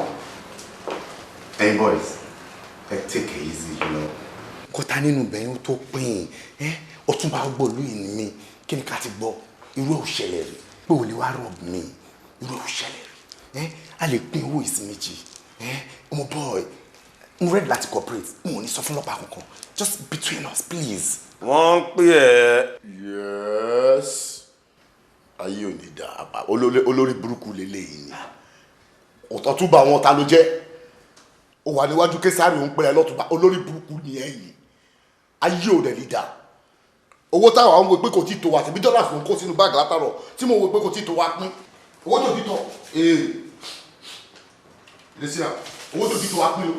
Hey boys, ẹ take it easy, you know. Kọ́tà nínú bẹ̀yìn tó pín in, Ọ̀túnba gbọ́lú yìí ni mí, kí ni ká ti gbọ́? Irú ẹ̀ ò ṣẹlẹ̀ rí, pé ò lè wá rọ̀bù mi, irú ẹ̀ ò ṣẹlẹ̀ rí. A lè pín owó ìsìn méjì. Ọmọ boy, mo ready láti cooperate, mo ò ní sọ fún ọlọ́pàá kankan. Just between us, please. Wọ́n ń pè ẹ́. Yes. Ayé ò ní dà, olórí burúkú lélẹ́yìí ni. Ọ̀túnba àwọn ta ló jẹ́? Ó wà níwájú Késárì òun pẹ̀lẹ́ lọ́túnba, olórí burúkú ni ẹ̀yìn. Ayé ò dẹ̀ ní dà. Owó táwọn àwọn wò pé kò tí tó wa, tẹ̀bí dọ́là fún kó sínú báàgì látàrọ̀ tí mo wò pé kò tí tó wa pín. Owó tó ti tọ̀ lẹ́sìn à, owó tó ti tó wa pín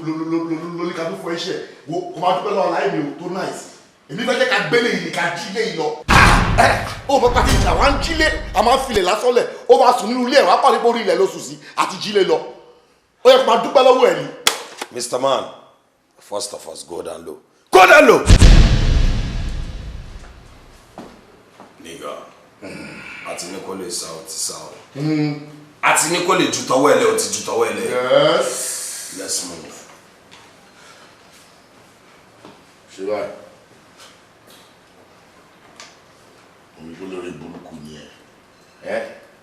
lórí ká tó fọ iṣẹ́. Wo kò máa dúpẹ́ lọ́wọ́ láì mi ò tó náìsì. Èmi fẹ́ jẹ́ ká gbélé yìí ká jílé yìí lọ. Ó mọ̀ pàtí ìjà wa ń jílé, a máa ń filẹ̀ lásán lẹ̀, ó máa sùn nínú ilé ẹ̀ wá pàdé borí ilẹ̀ lóṣù sí àti jílé lọ. Ó yẹ kó máa dúpẹ́ lọ́wọ́ ẹ̀ ni. Mr. Man, first of all, go down low. Go down low! Nigga, àti ní kò lè sá ọ ti sá ọ. Àti ní kò lè ju tọwọ́ ẹ lẹ̀ o ti ju tọwọ́ ẹ lẹ̀. Yes. Let's move. Ṣé báyìí? Omi kò lórí burúkú ni ẹ.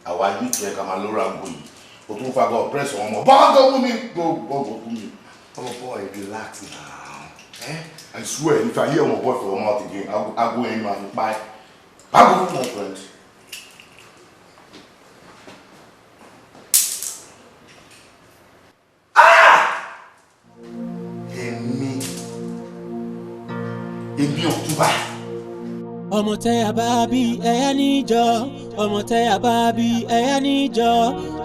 Àwa yìí tún ẹ ká máa lóra aago yìí. O tún fagbọ́ ọ̀pẹ́sì wọn mọ̀. Bọ́ọ̀gọ̀ mú mi. Bọ́ọ̀gọ̀ mú mi. Oh boy, relax now. I swear, if I hear my boy for your mouth again, I go in and buy. I go my friend. Èmi Ọ̀túnba. Ọmọ tẹ a bá bí ẹyá níjọ, ọmọ tẹ a bá bí ẹyá níjọ,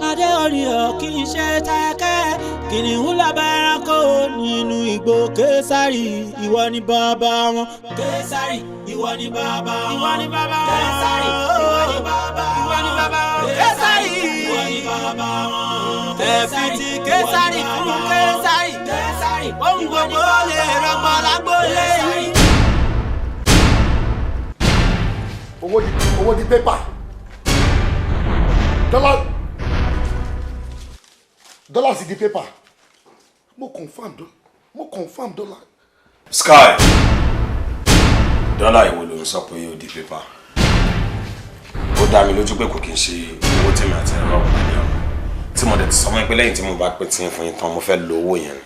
adé orí ọ kì í ṣe tẹ́kẹ́, kìnìún lábá ẹranko nínú igbó Késárì, ìwọ ni bàbá wọn. Késárì, ìwọ ni bàbá wọn. Ìwọ ni bàbá wọn. Késárì, ìwọ ni bàbá wọn. Ìwọ ni bàbá wọn. Késárì, ìwọ ni bàbá wọn. Ẹ̀fìtì Késárì fún Késárì, ohun gbogbo lè rọgbọ lágbólé yìí. Owó di pépà. Dọ́là sì di pépà. Mo confirm dọ́là. Sky, dọ́là ìwo ló ń sọ pé ó di pépà. Ó dá mi lójú pé kò kí n ṣe owó tèmi àti ẹ̀rọ ọ̀pá ní ọ̀run. Tí mo dẹ̀ ti sọ mọ́ pé lẹ́yìn tí mo bá pín tí ń fún yín tán, mo fẹ́ lo owó yẹn.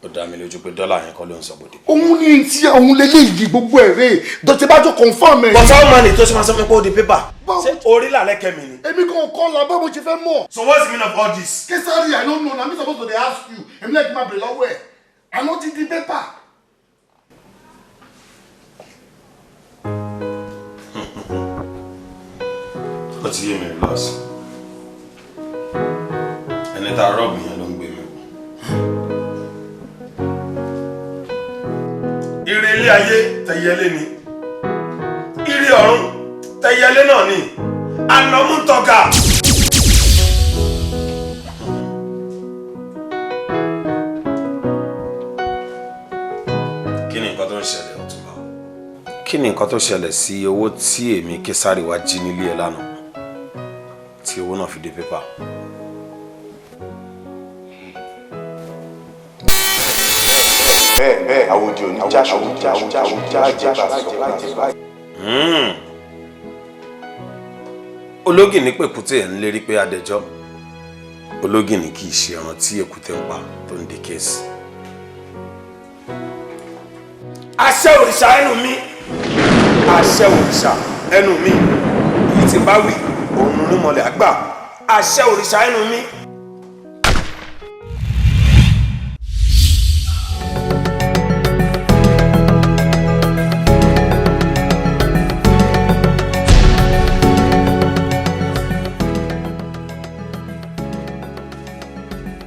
Ó dá mi lójú pé dọ́là yẹn kọ́ ló ń sọ bòde. Òun ní tí òun lélẹ́yìí gbogbo ẹ̀ rè é dọ̀tí bá jọ confirm ẹ̀. But how many tó ṣe máa sọ fún mi pé ó di pépà? Ṣé orí làlẹ́ kẹ́mi ni? Èmi kàn kọ́ la báwo ṣe fẹ́ mọ̀. So what's the meaning of all this? Kesari, I don't know. Na me suppose to dey ask you. Èmi lẹ́yìn máa bèrè lọ́wọ́ ẹ̀. Àná ti di pépà. Ó ti yé mi, relax. Ẹni tá a rọ́ọ̀bù yẹn ló ń gbé mi wò. Ire ilé ayé tẹyẹlé ni, ire ọ̀run tẹyẹlé náà ni, ànàmúntọ́gà. Kí ni nǹkan tó ń ṣẹlẹ̀, Ọ̀túnba? Kí ni nǹkan tó ṣẹlẹ̀ sí owó tí èmi Késárì wá jí nílé ẹ lánàá tí owó náà fi dé pépà? Bẹ́ẹ̀ àwòdì òní jáṣọ jáṣọ. Ológìní pèkúté ẹ̀ ń lérí pé adẹjọ́. Ológìní kì í ṣe ẹran tí èkúté ń pa tó ń di kéèsì. Àṣẹ òrìṣà ẹnu mi, àṣẹ òrìṣà ẹnu mi, èyí tí bá wí òun ní mọ̀lẹ́ àgbà, àṣẹ òrìṣà ẹnu mi.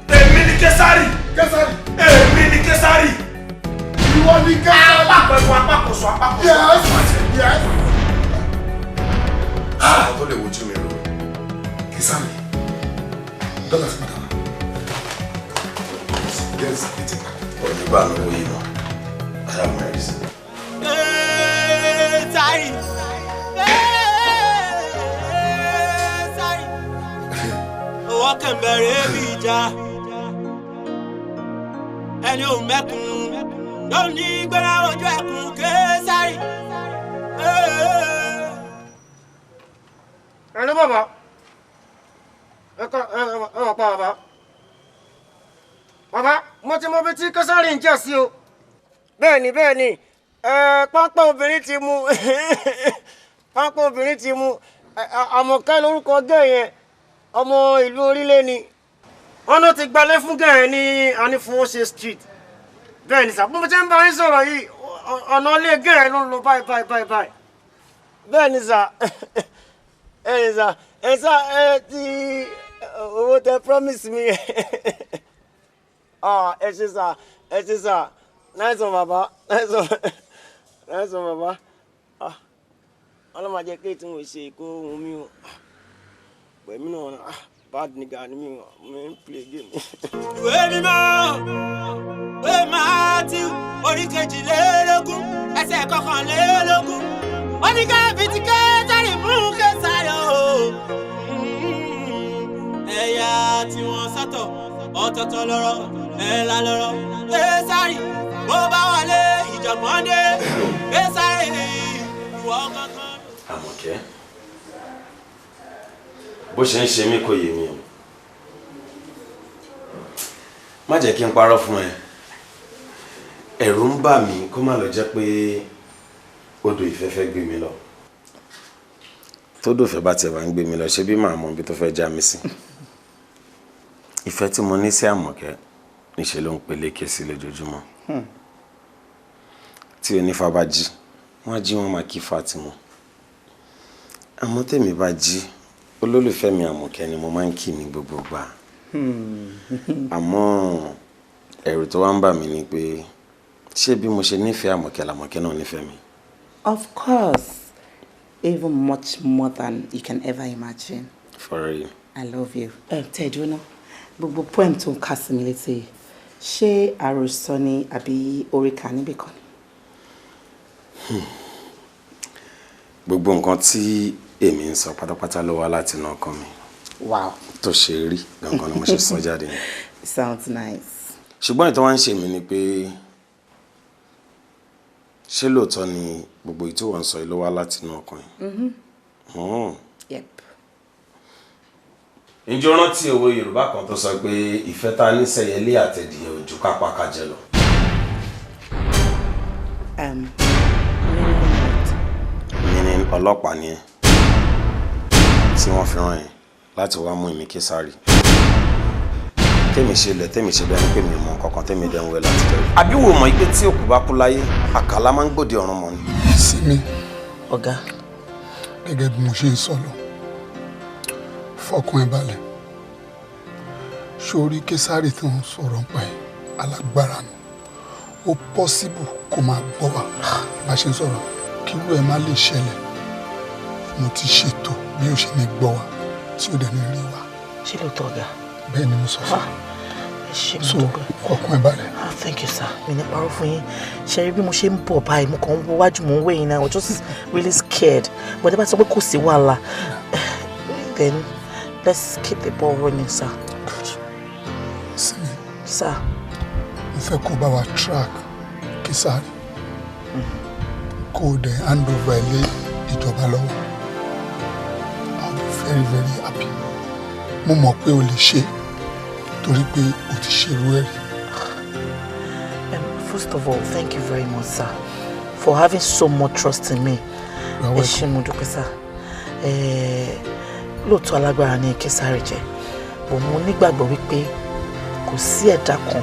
Èmi ni Késárì. Késárì. Èmi ni Késárì. Ìwọ ni Késárì. Apákọ̀ẹ́fọ́ apákòóso apákòóso. Yes, yes. Àwọn tó lè wojú mi rò. Késárì, dọ́là sí padà wá. Yes, it's a. Onígbà ló wọ yìí mọ́. I have my reason. Késárì. Késárì. Owó Kẹ̀mbẹ̀rẹ̀ bí ìjà. Ẹni ò mẹ́kun ló ní gbéra ojú ẹkùn Késárì. Hello bàbá, ẹ kọ ẹ ẹ wà pa bàbá. Bàbá, mo ti mọ ibi tí Késárì ń jà sí o. Bẹ́ẹ̀ni bẹ́ẹ̀ni, ẹ pápá obìnrin ti mú, pápá obìnrin ti mú. Àmọ̀kẹ́ lórúkọ gẹ̀ yẹn, ọmọ ìlú orílẹ̀ ni. Wọ́n ló ti gbalẹ̀ fún gẹ̀ yẹn ní Anífowóṣe street. Bẹ́ẹ̀ni sà, bí mo ti ń bá yín sọ̀rọ̀ yìí, ọ̀nà ilé gẹ̀ yẹn ló ń lọ báyìí báyìí báyìí báyìí. Bẹ́ẹ̀ni sà, bẹ́ẹ̀ni sà, ẹ sà ẹ ti owó tẹ promise mi. Ah, ẹ ṣé sà, ẹ ṣé sà, nice one bàbá, nice one, nice one bàbá. Ah, ọlọ́mọ jẹ́ kí tí mo ṣe kó ohun mi o. Pẹ̀mí náà, ah, bad nigga ni mi o, mo ń play game. Ìwé mímọ́, ìwé Mátíù, orí 22, ẹsẹ̀ 21. Ó ní ká fi ti Késárì fún Késárì o. Ẹ̀yà tí wọ́n sọ́tọ̀, ọ̀tọ̀ọ̀tọ̀ lọ́rọ̀, ẹ̀la lọ́rọ̀. Késárì, bó bá wọlé ìjọ̀gbọ́n dé. Késárì, ìwọ kankan. Àmọ̀kẹ́, bó ṣe ń ṣe mí kò yé mi o. Má jẹ́ kí n parọ́ fún ẹ. Ẹ̀rù ń bà mí kó má lọ jẹ́ pé odò ìfẹ́ fẹ́ gbé mi lọ. Tódò ìfẹ́ bá tiẹ̀ wá ń gbé mi lọ, ṣé bí màá mọ ibi tó fẹ́ já mi sí? Ìfẹ́ tí mo ní sí Àmọ̀kẹ́ níṣe ló ń peléke sí lójoojúmọ́. Tí onífá bá jí, wọ́n á jí wọ́n máa kí Fátímọ̀. Àmọ́ tèmi bá jí, olólùfẹ́ mi Àmọ̀kẹ́ ni mo máa ń kí ní gbogbo ìgbà. Àmọ́ ẹ̀rù tó wá ń bà mí ni pé ṣé bí mo ṣe nífẹ̀ẹ́ Àmọ̀kẹ́ làmọ̀kẹ́ náà nífẹ̀ẹ́ mi? Of course, even much more than you can ever imagine. For real. I love you. Tẹ́jú náà, gbogbo poem tó ń kà sí mi létí, ṣé àròsọ ni àbí orí kà níbì kan ni? Gbogbo nǹkan tí èmi ń sọ pátápátá ló wá láti inú ọkàn mi. Wow. Tó ṣe rí gangan ni mo ṣe sọ jáde yẹn. It sounds nice. Ṣùgbọ́n ìtọ́ wá ń ṣe mí ni pé ṣé lóòótọ́ ni gbogbo èyí tí wọ́n ń sọ yìí ló wá láti inú ọkàn yìí? Mm-hmm. Hmm. Yep. Ǹjẹ́ o rántí òwe Yorùbá kan tó sọ pé ìfẹ́ ta ní sẹ́yẹlé àtẹ̀dìyẹ ojú kápá kájẹ lọ? Meaning ọlọ́pàá ni ẹ́ tí wọ́n fi rán ẹ láti wá mú èmi Késárì. Tèmi ṣe lẹ̀ tèmi ṣe bẹ́ẹ̀ ni pé mi ò mọ nǹkan kan tèmi dẹ̀ ń wẹ̀ láti jẹ́. Àbí wo mọ̀ pé tí òkú bá kú láyé, àkàlà máa ń gbòde ọ̀run mọ́ ni. Sinmi. Ọ̀gá. Gẹ́gẹ́ bí mo ṣe ń sọ lọ, fọkàn ẹ balẹ̀. Sórí Késárì tí wọ́n sọ̀rọ̀ ń pa ẹ̀, alágbára ni. Ó possible kó máa gbọ́ wa bá ṣe ń sọ̀rọ̀ kí irú ẹ̀ má lè ṣẹlẹ̀. Mo ti ṣètò bí ó ṣe ní gbọ́ wa tí ó dẹ̀ ní rí wa. Ṣé lóòótọ́ ọ̀gá? Bẹ́ẹ̀ ni mo sọ fún ẹ. Ẹ ṣé mo So dúpẹ́. fọkàn ẹ balẹ̀. Ah, thank you, sir. Mi ní parọ́ fún yín. Ṣé rí bí mo ṣe ń bọ̀ báyìí, mo kàn ń wo wájú, mò ń wẹ̀yìn náà. I was just really scared. But ẹ bá sọ pé kò sí wàhálà, then let's keep the ball rolling, sir. Sinmi. Sir. Mo fẹ́ kó bá wa track Késárì. Kó o dẹ̀ hand over ẹ lé ìjọba lọ́wọ́. I'll be very very happy. Mo mọ̀ pé o lè ṣe torí pé o ti ṣerú ẹ̀ rí. First of all, thank you very much, sir, for having so much trust in me. You are Ẹ ṣé mo dúpẹ́, sir. Lóòótọ́ alágbára ni Késárì jẹ́, but mo nígbàgbọ́ wípé kò sí ẹ̀dá kan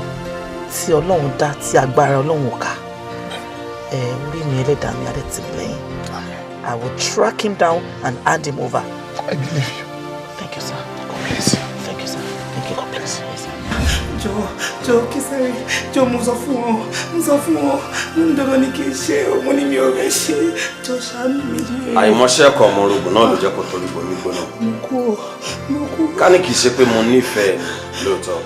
tí Ọlọ́run dá tí agbára Ọlọ́run ò ká. Orí mi ẹlẹ́dàá mi á dẹ̀ tì mí lẹ́yìn. I will track him down and hand him over. I believe you. Thank you, sir. God bless you. Thank you, sir. Thank you. God bless you. Yes, sir. Jọ jọ Késárì, jọ, mo sọ fún ọ, mo sọ fún ọ, mo ní dandan ni kí n ṣe o, mo ní mi ò fẹ́ ṣe, jọ ṣàánú mi. Àìmọṣẹ́ ẹ̀kọ́ ọmọ orogun náà ló jẹ́ kó torí bomi gbóná. Mo kú o, mo kú. Ká ní kìí ṣe pé mo nífẹ̀ẹ́ lóòótọ́.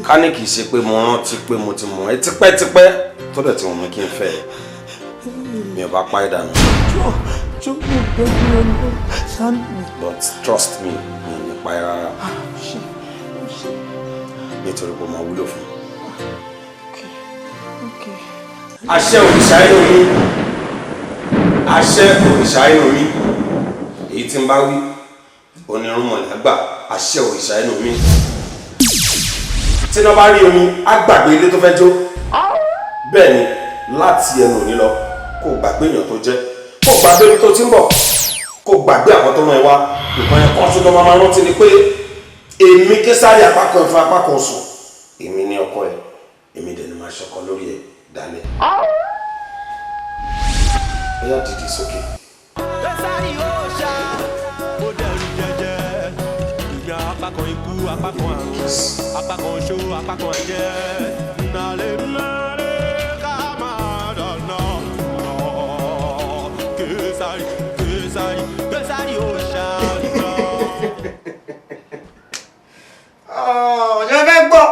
Ká ní kìí ṣe pé mo rántí pé mo ti mọ̀ ẹ́ tipẹ́tipẹ́ tó dẹ̀ ti wù mí kí n fẹ́ ẹ. Mi ò bá pa ẹ́ dànù. Jọ jọ, mo bẹ̀ ẹ́, lọ ṣàánú mi. But trust me, mi ò ní pa ẹ́ rárá. Ṣé Nítorí pé ó máa wúlò fún mi. Okay. Àṣẹ òrìṣà inú mi, àṣẹ òrìṣà inú mi, èyí tí ń bá wí onírúnmọ̀lẹ́ àgbà. Àṣẹ òrìṣà inú mi, tí iná bá rí omi á gbàgbé ilé tó fẹ́ jó. Bẹ́ẹ̀ ni, láti ẹnu òní lọ, kó gbàgbé èèyàn tó jẹ́, kó gbàgbé ibi tó ti ń bọ̀, kó gbàgbé àwọn tó rán ẹ wá. Nǹkan yẹn kan ṣoṣo máa rántí ni pé èmi Késárì, apá kan ẹ̀fọn, apá kan sùn, èmi ní ọkọ ẹ, èmi dẹ̀ ni máa ṣọkọ lórí ẹ dálẹ̀. Ó yá, dìde sókè. Késárì ó ṣá, ó dẹrù jẹjẹ. Ìgbà apá kan ikú, apá kan àrùn, apá kan oṣó, apá kan ẹ̀jẹ̀. Nàlẹ́ nàlẹ́ ká máa dáná. Késárì, Késárì, Késárì ó ṣá. Ọ̀jọ̀ fẹ́ gbọ́,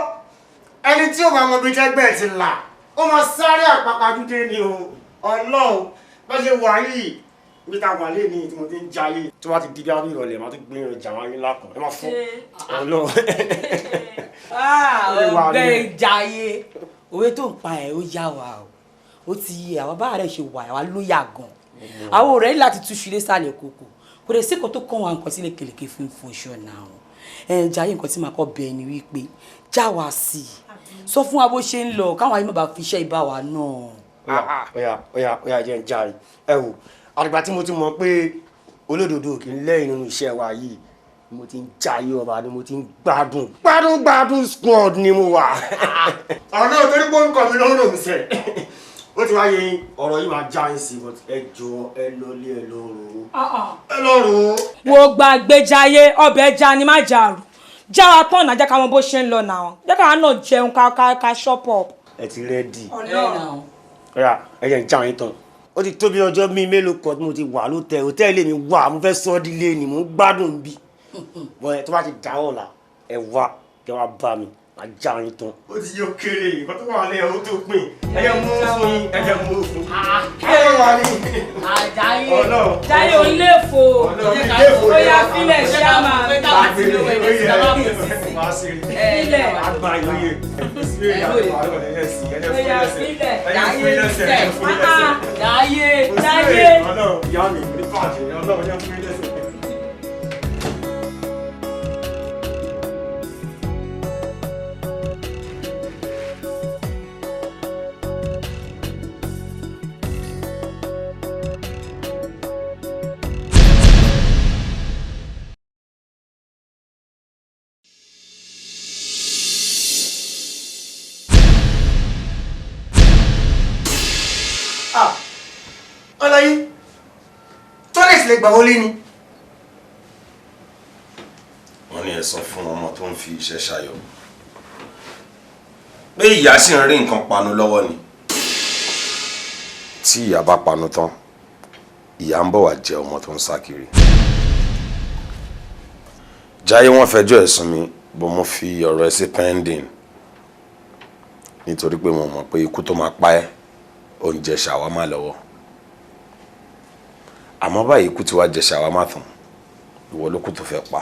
ẹni tí ó bá mọ ibi tẹ́gbẹ́ ti là, ó máa sáré àpapàjúdé ni o. Ọlọ́run bá ṣe wà yìí, ibi tá a wà léni tí mo ti ń jayé, tí wọ́n ti di bí abí ìrọ̀lẹ́, máa tún gbé ọjà wọn ńlá kan, ẹ máa fún Ọlọ́run. Ọgbẹ́ Jayé, òwe tó ń pa ẹ̀ ó yá wa o. Ó ti yé àwọn bá rẹ̀ ṣe wà, àwa ló yà gan. Àwọn ọ̀rẹ́ ní láti túṣu ilé sálẹ̀ kókó, kò lè sí kan tó kàn wá nǹkan sílẹ̀ kèlèké fún ìfọṣọ náà. Ẹ Jayé, nǹkan tí màá kọ́ bẹ́ẹ̀ ni wípé já wa sí i, sọ fún wa bó ṣe ń lọ, káwọn ayé má bàa fi iṣẹ́ ìbá wa náà. Oya, oya, oya, jẹ́ ń jàre. Ẹ wò, àgbà tí mo ti mọ̀ pé olódodo kì í lẹ́yìn nínú iṣẹ́ wa yìí, mo ti ń jayé ọba ni, mo ti ń gbádùn gbádùn gbádùn. Squad ni mo wà. Ọ̀nà torí pé orúkọ mi ló ń rò mí sẹ́, ó ti wá yẹ yín, ọ̀rọ̀ yìí máa já yín sí, but ẹ jọ, ẹ lọ lé, ẹ lọ rò ó, ẹ lọ rò ó. Wo, gbàgbé Jayé, ọbẹ̀ ẹja ni má jàrú. Jáwa tán náà, jẹ́ ká mọ bó ṣe ń lọ náà, jẹ́ ká náà jẹun, ká shop up. Ẹ ti ready? Ọlọ́run. Ọ̀yà, ẹ jẹ́ ń já yín tán. Ó ti tó bí ọjọ́ bíi mélòó kan tí mo ti wà lótẹ̀ hòtẹ́ẹ̀lì mi wà, mo fẹ́ sọ ọ́ dílé ni, mo ń gbádùn bí bọ́ ẹ. Tó bá ti dá ọ̀la, ẹ wá, kẹ wá bá mi, máa já yín tán. Ó ti yóò kéré nǹkan tó wà lẹ́yìn ó tó pín, ẹ jẹ́ mú fún yín, ẹ jẹ́ mú fún. Ẹ wà ní. Àjàyè, Jayé ò lè fò, ó yá, fílẹ̀ ṣáàmà. Fílẹ̀. Àgbà ìlóye. Ó yá, fílẹ̀. Jayé, Jayé, Jayé. Ọlọ́run ìyá mi ní bàjẹ́, Ọlọ́run yẹn fún ilé ẹsẹ̀. Ọlọ́yí, toilet lè gbà wọlé ni. Wọ́n ní ẹ sọ fún ọmọ tó ń fi iṣẹ́ ṣayọ̀ pé ìyá sì ń rí nǹkan panu lọ́wọ́ ni. Tí ìyá bá panu tán, ìyá ń bọ̀ wá jẹ ọmọ tó ń sá kiri. Jayé, wọ́n fẹjọ́ ẹ̀sùn mi bó, mo fi ọ̀rọ̀ ẹ sí pending nítorí pé mo mọ̀ pé ikú tó máa pa ẹ́, ó ń jẹ ṣàwámà lọ́wọ́. Àmọ́ báyìí, ikú tí wàá jẹ ṣàwámà tán, ìwọ ló kù tó fẹ́ pa.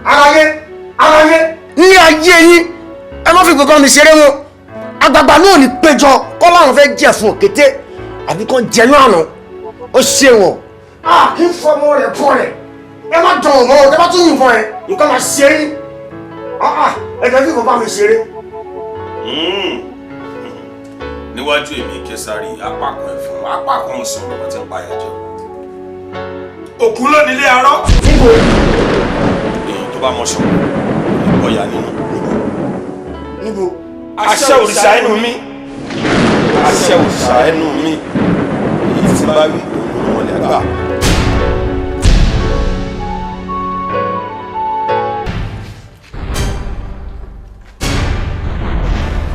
Aráyé, aráyé, ní ayé yín, ẹ má fi gbogbo mi ṣeré wọn. Àgbààgbà náà ní péjọ kọ́ láwọn fẹ́ jẹ fún òkété àbí kàn jẹnu àná, ó ṣe wọn. Kí n fọmọ rẹ bọ rẹ, ẹ má dán ọmọ ẹ bá tún yìnbọn ẹ, nǹkan máa ṣe yín. Ẹ jẹ́ kí kò bá mi ṣeré. Níwájú èmi Késàrì, apá kan ẹ̀fọn, apá kan ọ̀sán lọ́wọ́ tí ń pa ẹ̀jẹ̀. Òkú ló nílé arọ́. Èèyàn tó bá mọṣọ ìbọyà nínú. Níbo? Àṣẹ òrìṣà ẹnu mi, àṣẹ òrìṣà ẹnu mi, èyí tí bá wí òun wọn lè gbà.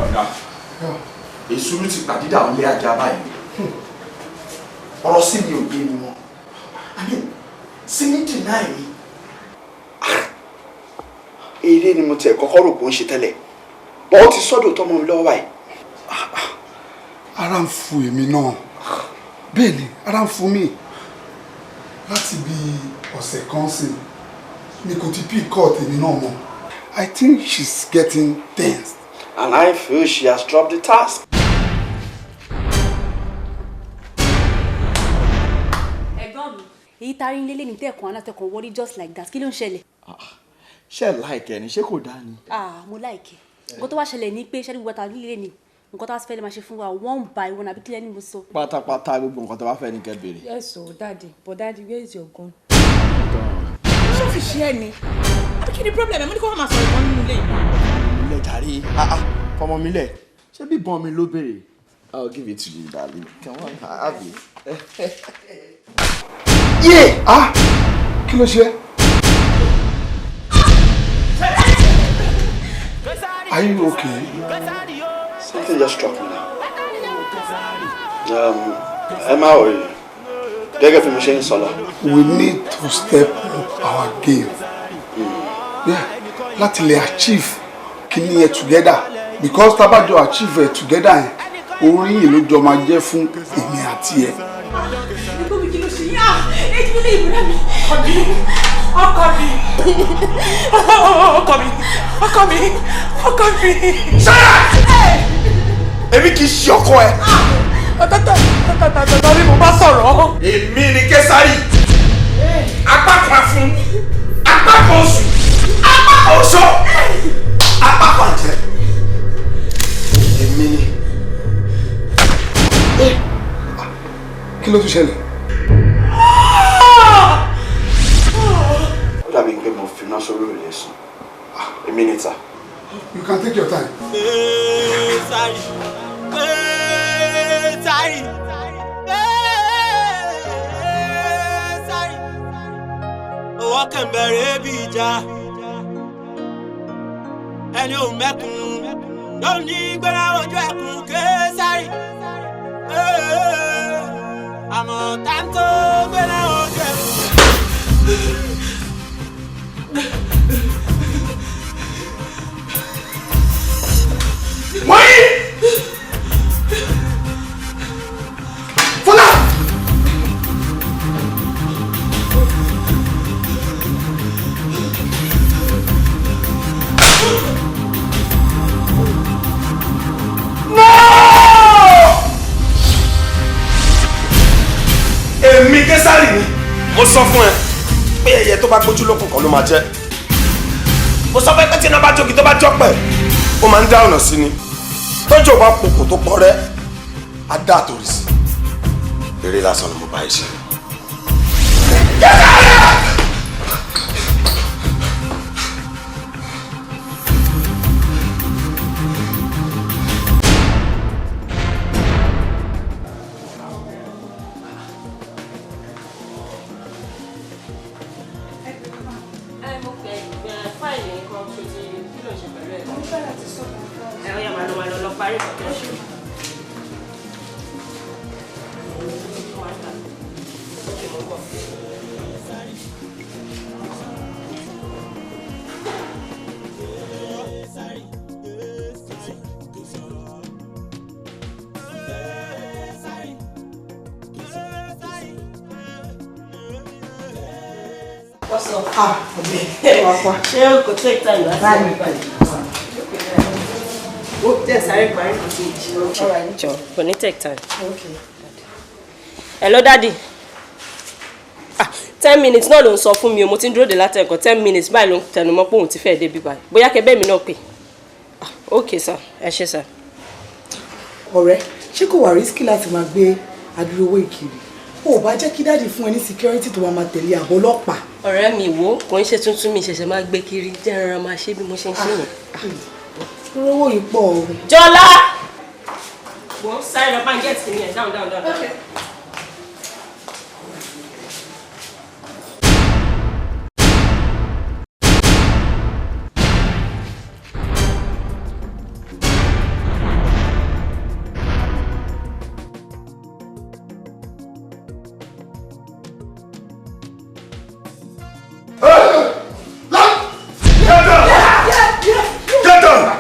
Ọ̀gá, èsúrú ti pàdídà ó lé ajá báyìí. Ọ̀rọ̀ sí mi ò yé mi mọ́. I mean, Simi deny mi. Eré ni mo tiẹ̀ kọ́kọ́ rò pé ó ń ṣe tẹ́lẹ̀, bọ́ ó ti sọ́dọ̀ tọmọ mi lọ́wọ́ báyìí. Ara ń fu èmi náà. Bẹ́ẹ̀ni, ara ń fún mi. Láti bí ọ̀sẹ̀ kan sí ni kò ti pick call tèmi náà mọ́. I think she's getting tense. And I feel she has dropped the task. Ẹ̀gbọ́n mi, èyí tá a rí nílé ní tẹ̀kàn alátẹ̀kàn wọlé just like that, kí ló ń ṣẹlẹ̀? Ṣé ẹ like ẹ ni? Ṣé kò dáa ni? Ah, mo like ẹ. Nǹkan tó wá ṣẹlẹ̀ ni pé ṣẹ́ni gbogbo àtàwọn nílé ni nǹkan tó wá fẹ́ lè máa ṣe fún wa one by one, àbí kílẹ̀ ni mo sọ? Pátápátá, gbogbo nǹkan tó bá fẹ́ ni kẹ́ béèrè. Yes o, daddy, but daddy, where is your gun? Ṣé o fi ṣe ẹ ni? Àbí kí ni problem ẹ? Mo ní kó wọ́n máa sọ̀rọ̀ ìbọn nínú ilé yìí. Ilé jàre, ah ah, fọmọ mi lẹ̀. Ṣé bí ìbọn mi ló béèrè? I'll give it to you, darling. Come on, have it. Yeah! Ah! Kí ló ṣe? Are you okay? Something just struck me now. Ẹ má worry. Gẹ́gẹ́ bí mo ṣe ń sọ lọ. We need to step up our game. Yeah, láti lè achieve kíní yẹn together, because tá a bá jọ achieve ẹ together yẹn, oríyìn ló jọ máa jẹ́ fún èmi àti ẹ. Ẹ̀gbọ́n mi, kí ló ṣe yín? Ah, èjì mi lè ìbúra mi. Ọkọ mi, ọkọ mi, ọkọ mi, ọkọ mi. Èmi kì í ṣe ọkọ ẹ. Tọ́tọ̀tọ̀tọ̀tọ̀ ni mo bá sọ̀rọ̀. Èmi ni Késárì. Apá kan fún, apá kan oṣù, apá kan oṣó, apá kan jẹ. Èmi ni. Kí ló tún ṣẹlẹ̀? Ó dàbí pé mo fi iná sórí òrùlé sùn. Èmi ni ta. You can take your time. Késárì, Késárì, Késárì, owó kẹ̀mbẹ̀rẹ̀ bí ìjà, ẹni ò mẹ́kun ló ní gbéra ojú ẹkùn. Késárì, àmọ́ táńtó gbéra ojú ẹkùn. Wọ́n. Fọlá! No! Èmi Késárì ni. Mo sọ fún ẹ pé ẹyẹ tó bá gbójú lókun kan ló máa jẹ. Mo sọ fún ẹ pé tí iná bá jógi, tó bá jọpẹ, ó máa ń dá ọ̀nà sí ni. Tọ́jú ò bá pokò tó pọ̀ rẹ́, á dá àtòrí sí. Eré lásán ni mo bá ẹ ṣe. Ẹ mo pẹ fáìlì nǹkan ṣe ti kí ló ń ṣe pẹ̀lú ẹ̀? Ẹ ó yá, máa lọ, máa lọ, lọ parí nǹkan tó ń ṣe. Okay, mo ń bọ̀. What's up? Ah, ọbẹ̀ wà pa. Ṣé o kò take time láti rí báyìí? Ó jẹ́ sáré parí kò sí ìṣe. Jọ, kò ní take time. Okay. Hello, daddy. Ah, 10 minutes náà ló ń sọ fún mi o, mo ti ń dúró de látẹ̀kọ̀ 10 minutes báyìí, ló ń tẹnu mọ́ pé òun ti fẹ́ débi báyìí. Bóyá kẹbẹ́ mi náà pè. Ah, okay sir, ẹ ṣé sir. Ọ̀rẹ́, ṣé kò wà risky láti máa gbé adúrú owó ìkiri? O ò bá jẹ́ kí daddy fún ẹ ní security tó máa máa tẹ̀lé, àbọ̀ ọlọ́pàá. Ọ̀rẹ́ mi, wo, kò ń ṣe tuntun, mi ṣẹ̀ṣẹ̀ máa gbé kiri, jẹ́ rọra máa ṣe bí mo ṣe ń ṣe yẹn. Owó yìí pọ̀ o. Jọlá! Wo, sáré lọ bá ń get kìíní ẹ̀, down, down, down. Okay. Get down!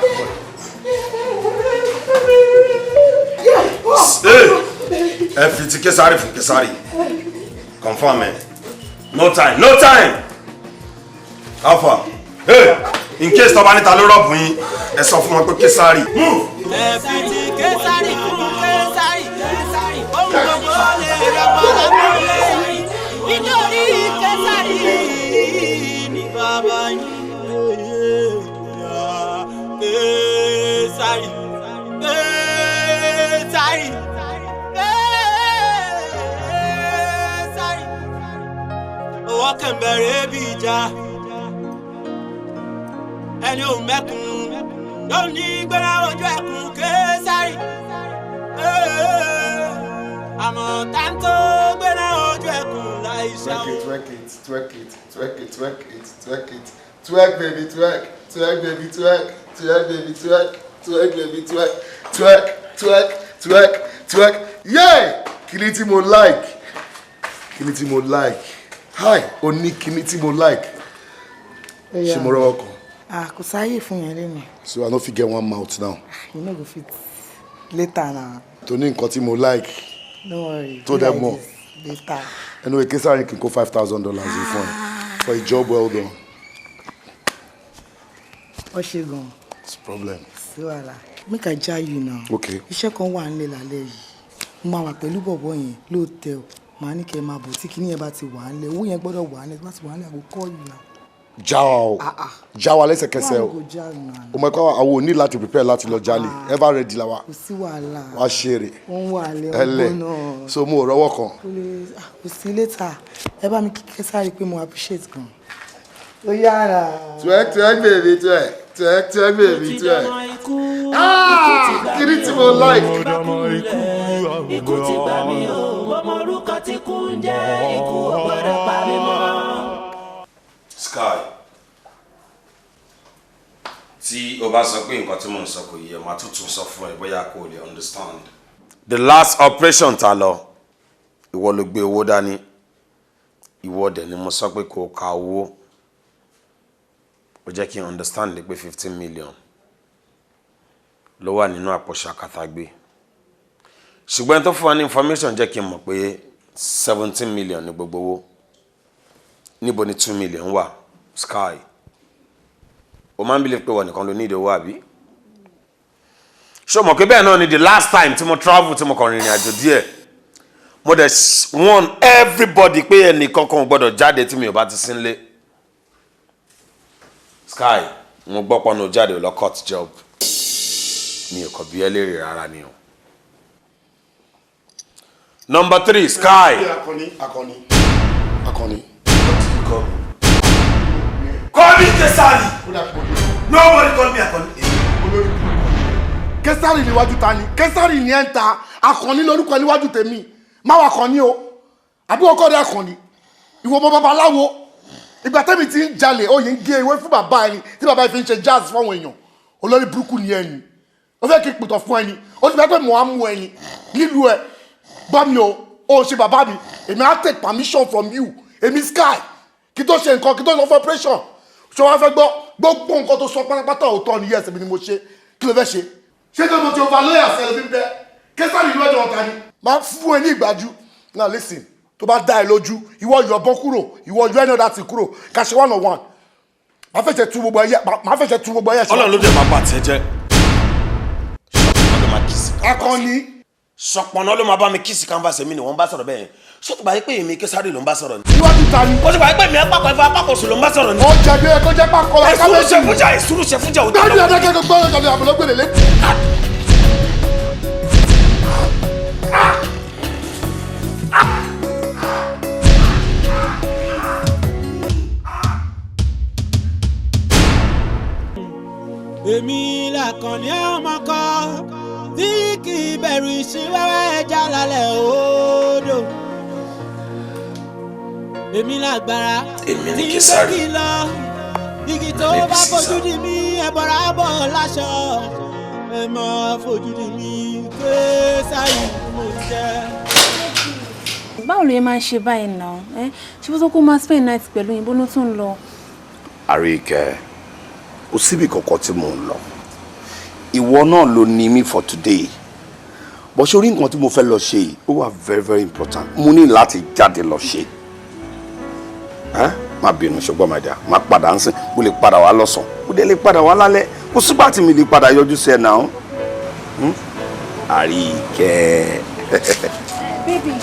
Hey! Ẹ fi ti Késárì fún Késárì. Confirm ẹ. No time, no time. Alpha. Hey, in case tọ́ba níta ló rọ̀bù yín, ẹ sọ fún wọn pé Késárì. Move. Ẹ fi ti Késárì fún Késárì, ohun gbogbo lè rọpò lábúlé, nítorí Késárì ni bàbá yín. Késárì, Késárì, Késárì, owó kẹ̀mbẹ̀rẹ̀ bí ìjà, ẹni ò mẹ́kun yóò ní gbéra ojú ẹkùn Késárì. Àmọ́ táńtó gbéra ojú ẹkùn láì ṣá o. Twerk it, twerk it, twerk it, twerk it, twerk it, twerk baby twerk, twerk baby twerk, twerk baby twerk, twerk baby twerk, twerk, twerk, twerk, twerk. Yeah! Kíni tí mo like? Kíni tí mo like? Hi, o ní kíni tí mo like? Ṣé mo rọ́wọ́ kan? Ah, kò sáyè fún yẹn lẹ́nu. So I no fit get one mouth now. You no go fit later na. Tó ní nǹkan tí mo like. No worry. Tó dẹ̀ mọ̀. Later. Anyway, Kesari can kó $5,000 yìí fún ẹ for a job well done. Ó ṣe gan. It's a problem. Sí wàhálà. Make I jai you now. Okay. Iṣẹ́ kan wà nílẹ̀ lálẹ́ yìí. Mo máa wà pẹ̀lú bọ̀bọ̀ yẹn lóòtẹ́ẹ̀l. Màá ní kẹ́ ẹ máa bọ̀ tí kinní yẹn bá ti wà nílẹ̀. Owó yẹn gbọ́dọ̀ wà nílẹ̀. Tó bá ti wà nílẹ̀, I go call you now. Já wa o, já wa lẹ́sẹ̀kẹsẹ̀ o. Why you go já now? O mọ̀ pé àwọn ò ní láti prepare láti lọ jalè. Ever ready la wa. Kò sí wàhálà. Wá ṣeré. Ó ń wà lẹ́ Ẹlẹ̀. ọgbọ́n náà. So mo ò rọ́wọ́ kan. Kò lè, ah, kò sí later. Ẹ bá mi kí Késárì pé mo appreciate gan. Ó yára. Twerk, twerk baby twerk, twerk, twerk baby twerk. Ah! Kíni tí mo like? Ikú ti gbà mí o, mo mọ orúkọ tí kú ń jẹ́, ikú ò gbọ́dọ̀ pa mí mọ́. Sky, tí o bá sọ pé nǹkan tí mò ń sọ kò yé ẹ, màá tún tún sọ fún ẹ bóyá kò lè understand. The last operation ta lọ, ìwọ ló gbé owó dání, ìwọ dẹ̀ ni mo sọ pé kò ka owó. Ó jẹ́ kí n understand pé 15 million ló wà nínú àpò ṣàkàtàgbé. Ṣùgbọ́n tó fún wa ní information jẹ́ kí n mọ̀ pé 17 million ní gbogbo owó. Níbo ni 2 million wà, Sky? O máa ń believe pé wọ́n nìkan ló ní ìdówó àbí? Ṣé o mọ̀ pé bẹ́ẹ̀ náà ni the last time tí mo travel, tí mo kàn rìnrìn àjò díẹ̀, mo dẹ̀ warn everybody pé ẹnì kankan ò gbọ́dọ̀ jáde tí mi ò bá ti sí nílé. Sky, mo gbọ́ pọ́nù jáde ò lọ cut job. Mi ò kàn bí ẹ léèrè rárá ni o. Number three, Sky. Akọni, Akọni, Akọni. Call me Kesari. Nobody call me Akọni. Késárì níwájú ta ni? Késárì ní ẹ̀ ń ta Akànní lórúkọ níwájú tèmi. Má wà Akànní o. Àbí wọ́n kọ́ ni Akànní? Ìwọ ọmọ babaláwo. Ìgbà tẹ́mi ti ń jalè, ó yìí ń gé ewé fún bàbá ẹni tí bàbá ẹ fi ń ṣe jazz fáwọn èèyàn. Olórí burúkú ni ẹni. Ó fẹ́ kí n pìtàn fún ẹni. Ó ti fẹ́ pé mò ń mú ẹni nílùú ẹ. Gbọ́ mi o, ó ṣe bàbá mi. Èmi á take permission from you. Èmi Sky. Kí tó ṣe nǹkan, kí tó lọ fún operation. Ṣé wàá fẹ́ gbọ́? Gbogbo nǹkan tó sọ pátápátá òótọ́ ni, yes, èmi ni mo ṣe. Kí ló fẹ́ ṣe? Ṣé tó mo ti over lawyer sẹ́lẹ̀ fi ń bẹ́? Késàrì ìlú ẹ̀jọ̀ ọ̀tá ni. Máa fún ẹ ní ìgbájú. Now listen, tó bá dá ẹ lójú, ìwọ yọ ọbọ kúrò, ìwọ yọ ẹni ọ̀dà ti kúrò, ká ṣe one on one. Màá fẹsẹ̀ tú gbogbo ẹyẹ, màá fẹsẹ̀ tú gbogbo ẹyẹ. Ọlọ́run ló dẹ̀ máa bà tiẹ̀ jẹ́. Ṣọ̀pọ̀nà ló máa kiss. Akọni. Ṣọ̀pọ̀nà ló máa bá mi kiss canvas, èmi ni wọ́n bá sọ̀rọ̀ bẹ́ẹ̀. Ṣé o ti gbà yí pé èmi Késárì ló ń bá sọ̀rọ̀ ni? Níwájú ta ni? Ó ti gbà yí pé èmi apákọ̀ ẹ̀fọ́ apákọ̀ sùn ló ń bá sọ̀rọ̀ ni. Ó jẹ̀bi ẹ kó jẹ́ pákọ̀ la. Ẹ̀sùrù ṣe fúnjà, ẹ̀sùrù ṣe fúnjà ò Dájú ẹ̀dá kẹ́kọ̀ọ́ gbọ́dọ̀ jọ̀dọ̀ àbọ̀lọ́gbèrè lé. Èmi làkànní ọmọ kan tí kì í bẹ̀rù ìṣíwẹ́wẹ́ ẹja lálẹ́ odò. Èmi lágbára Èmi ni tí ń Késárì. gbé kí lọ. Igi tó Èmi bá Caesar. fojú di mí, ẹ̀bọ̀rà bọ̀ láṣọ. Ẹ mọ̀ fojú di mí, Késárì mo jẹ́. Báwo ló yẹ máa ń ṣe báyìí náà ẹ? Ṣé bó tó kó máa spend night pẹ̀lú yín, bó ló tún ń lọ? Àríkẹ́, kò síbi kankan tí mò ń lọ. Ìwọ náà ló ní mí for today. Bó ṣe orí nǹkan tí mo fẹ́ lọ ṣe yìí, ó wà very very important. Mo ní láti jáde lọ ṣe. Má bínú ṣùgbọ́n my dear, má padà ń sìn, mo lè padà wá lọ́sàn-án, mo dé lè padà wá lálẹ́, kò sígbà tí mi lè padà yọjú sí ẹ náà. Àríkẹ́. Baby,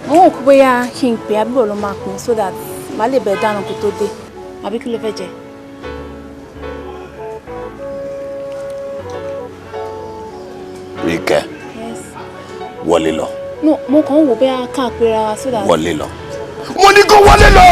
mo ń kó bóyá kí n pè àbúrò ló máa pín so that màá lè bẹ̀ dáná kó tó dé. Àbí kí ló fẹ́ jẹ? Ríkẹ́. Yes. Wọlé lọ. No, mo kàn ń wò bóyá ká pera wa so that. Wọlé lọ. Mo ní kó wọlé lọ.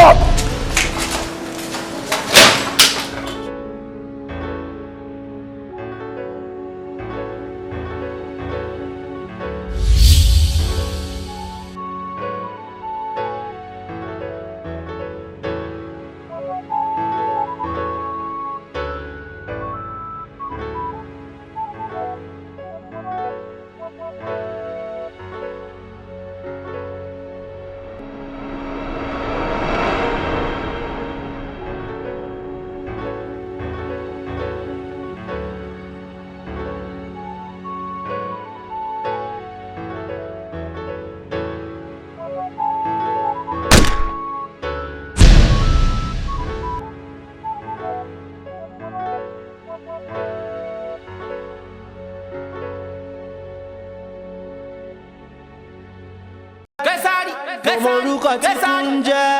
Mo orúkọ tí kú ń jẹ́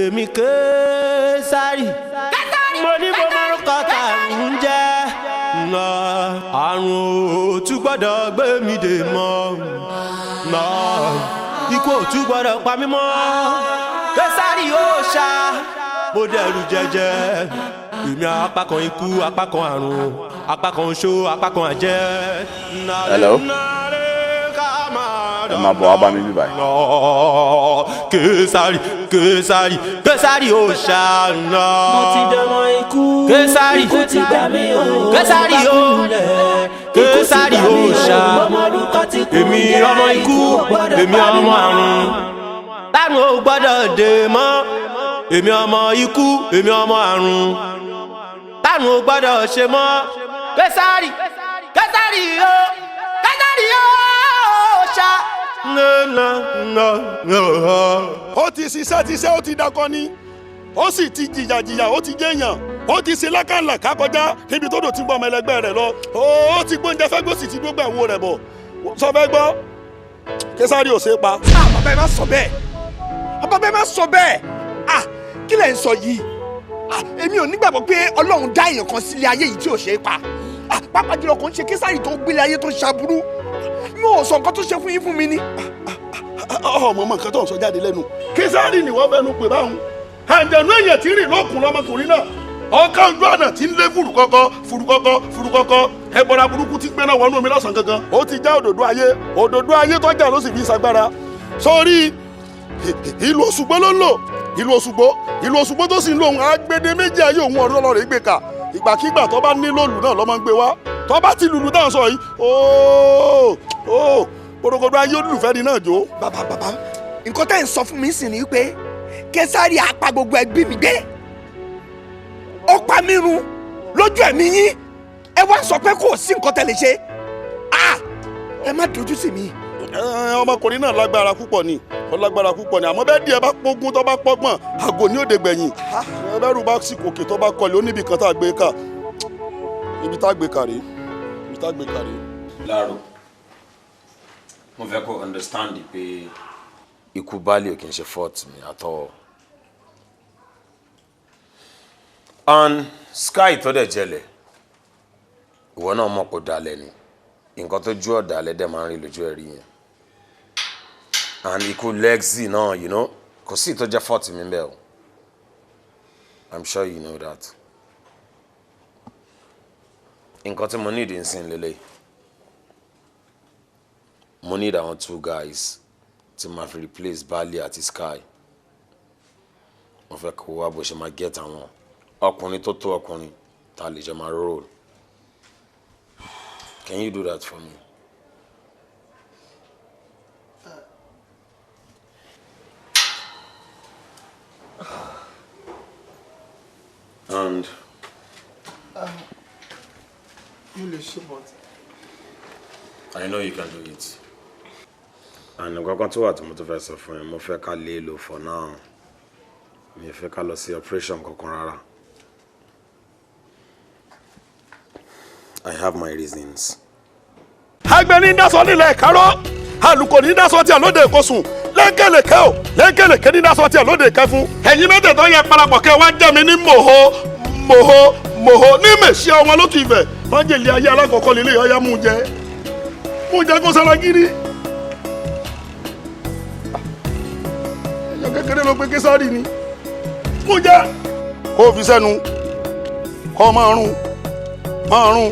èmi Késárì. Mo ní mo orúkọ tààrùn ń jẹ́ àrùn òtún gbọ́dọ̀ gbé mi dè mọ́, ikú òtún gbọ́dọ̀ pa mí mọ́. Késárì ó ṣá mo dẹ̀rù jẹjẹ, èmi apá kan ikú, apá kan àrùn, apá kan oṣó, apá kan àjẹ́. Hello. Ẹ máa bọ̀ wá bá mi bí báyìí. Késárì, Késárì, Késárì ó ṣàánà. Mo ti dọmọ ikú. Késárì, ikú ti gbà mí o. Késárì ó, Késárì ó ṣá. Èmi ọmọ ikú, èmi ọmọ àrùn. Lárùn ò gbọ́dọ̀ dè mọ́. Èmi ọmọ ikú, èmi ọmọ àrùn. Lárùn ò gbọ́dọ̀ ṣe mọ́. Késárì, Késárì ó, Késárì ó ṣá. Ó ti ṣiṣẹ́ tiṣẹ́, ó ti dakọ ni, ó sì ti jìyàjìyà, ó ti jẹ́yàn, ó ti ṣe lákàlàkà kọjá níbi tó dò tí ń bọ́ ọmọ ẹlẹgbẹ́ rẹ̀ lọ, ó ti gbóúnjẹ fẹ́ gbó sì ti gbógbà wo rẹ̀ bọ̀. Sọ fẹ́ gbọ́, Késárì ò ṣe é pa. Bàbá ẹ má sọ bẹ́ẹ̀, bàbá ẹ má sọ bẹ́ẹ̀, kí lẹ̀ ń sọ yìí? Èmi ò nígbàgbọ́ pé Ọlọ́run dá èèyàn kan sílé ayé yìí tí ò ṣe é pa, pàápàá jùlọ kò ń ṣe Késárì tó gbélé ayé tó ṣàbúrú. Mi ò sọ nǹkan tó ṣe fún yín fún mi ni. Ọmọ ọmọ nǹkan tó ń sọ jáde lẹ́nu. Késárì ni wọ́n fẹ́nu pè báwọn. Àǹjẹ̀nú èèyàn tí ń rìn lókun lọmọkùnrin náà. Ọkọ̀ ojú ọ̀nà tí ń lé fùrùkọ́kọ́ fùrùkọ́kọ́ fùrùkọ́kọ́. Ẹ̀bọ̀ra burúkú ti gbéná wọnú omi lọ́sàn-án gangan. Ó ti já òdòdó ayé. Òdòdó ayé tọ́jà ló sì fi ṣagbára. Sórí ìlú Òṣùgbó ló ń lò. Ìlú Òṣùgbó, ìlú Òṣùgbó tó sì ń lo òun agbede méjì ayé òun ọ̀rọ̀ lọ́rẹ̀ gbé ka. Ìgbàkigbà tó bá ní lòlù náà ló máa ń gbé wá. Tó bá ti lùlù dáhùn sọ yìí, ooo ooo, korokodo ayé olùfẹ́ ni náà jó. Bàbá bàbá, nǹkan tẹ́ ń sọ fún mi sì ni pé Késárì á pa gbogbo ẹbí mi gbé, ó pa mí run lójú ẹ̀mí yín, ẹ wá sọ pé kò sí nǹkan tẹ́ lè ṣe, ẹ má dojú sí mi. Ọmọkùnrin náà lágbára púpọ̀ ni, ó lágbára púpọ̀ ni, àmọ́ bẹ́ẹ̀ díẹ̀ bá pógún tó bá pọ́gbọ̀n, àgò ní òde gbẹ̀yìn. Ẹbẹ̀rù bá sì kòkè tó bá kọlẹ̀, ó níbi kan tá a gbé kà, ibi tá a gbé kà rèé, ibi tá a gbé kà rèé. Láàárọ̀, mo fẹ́ kó understand pé ikú Baálé ò kì í ṣe fault mi at all. And Sky tó dẹ̀ jẹlẹ̀, ìwọ náà mọ̀ kó dalẹ̀ ni, nǹkan tó ju ọ̀dàlẹ̀ dẹ̀ máa ń rí lójú ẹ̀ rí yẹn. And ikú Lexi náà, you know, kò sí ìtọ́jẹ́ fault mi bẹ́ẹ̀ o. I'm sure you know that. Nǹkan tí mo need nsìn lélẹ̀, mo need àwọn two guys tí máa fi replace Baálé àti Sky. Mo fẹ́ kó wá bó ṣe máa get àwọn ọkùnrin tó tó ọkùnrin tá a lè jọ máa roll. Can you do that for me? And mo lè ṣe, but I know you can do it. And nǹkan kan tó wà tí mo tún fẹ́ sọ fún ẹ, mo fẹ́ ká lé lò for now. Mi ò fẹ́ ká lọ sí operation kankan rárá. I have my reasons. Àgbẹ̀ ní dasọ nílẹ̀ kárọ́, àlùkò ní dasọ tí a lóde èkó sùn, lẹ́kẹ̀lẹ̀kẹ́ o, lẹ́kẹ̀lẹ̀kẹ́ ní dasọ tí a lóde ìkẹfun. Ẹ̀yin mẹ́tẹ̀ẹ̀tọ́ yẹ parapọ̀ kẹ́ wá jẹ́ mi ní mòho mòho mòho ní mèsì ọmọ ló ti fẹ̀. Májèlé ayé alákọ̀ọ́kọ́ lílé ọyá mú jẹ mú jẹ kó sara gírí. Ẹyọ kékeré ló pe Késárì ni mú jẹ kó o fi sẹ́nu kó o máa rún máa rún.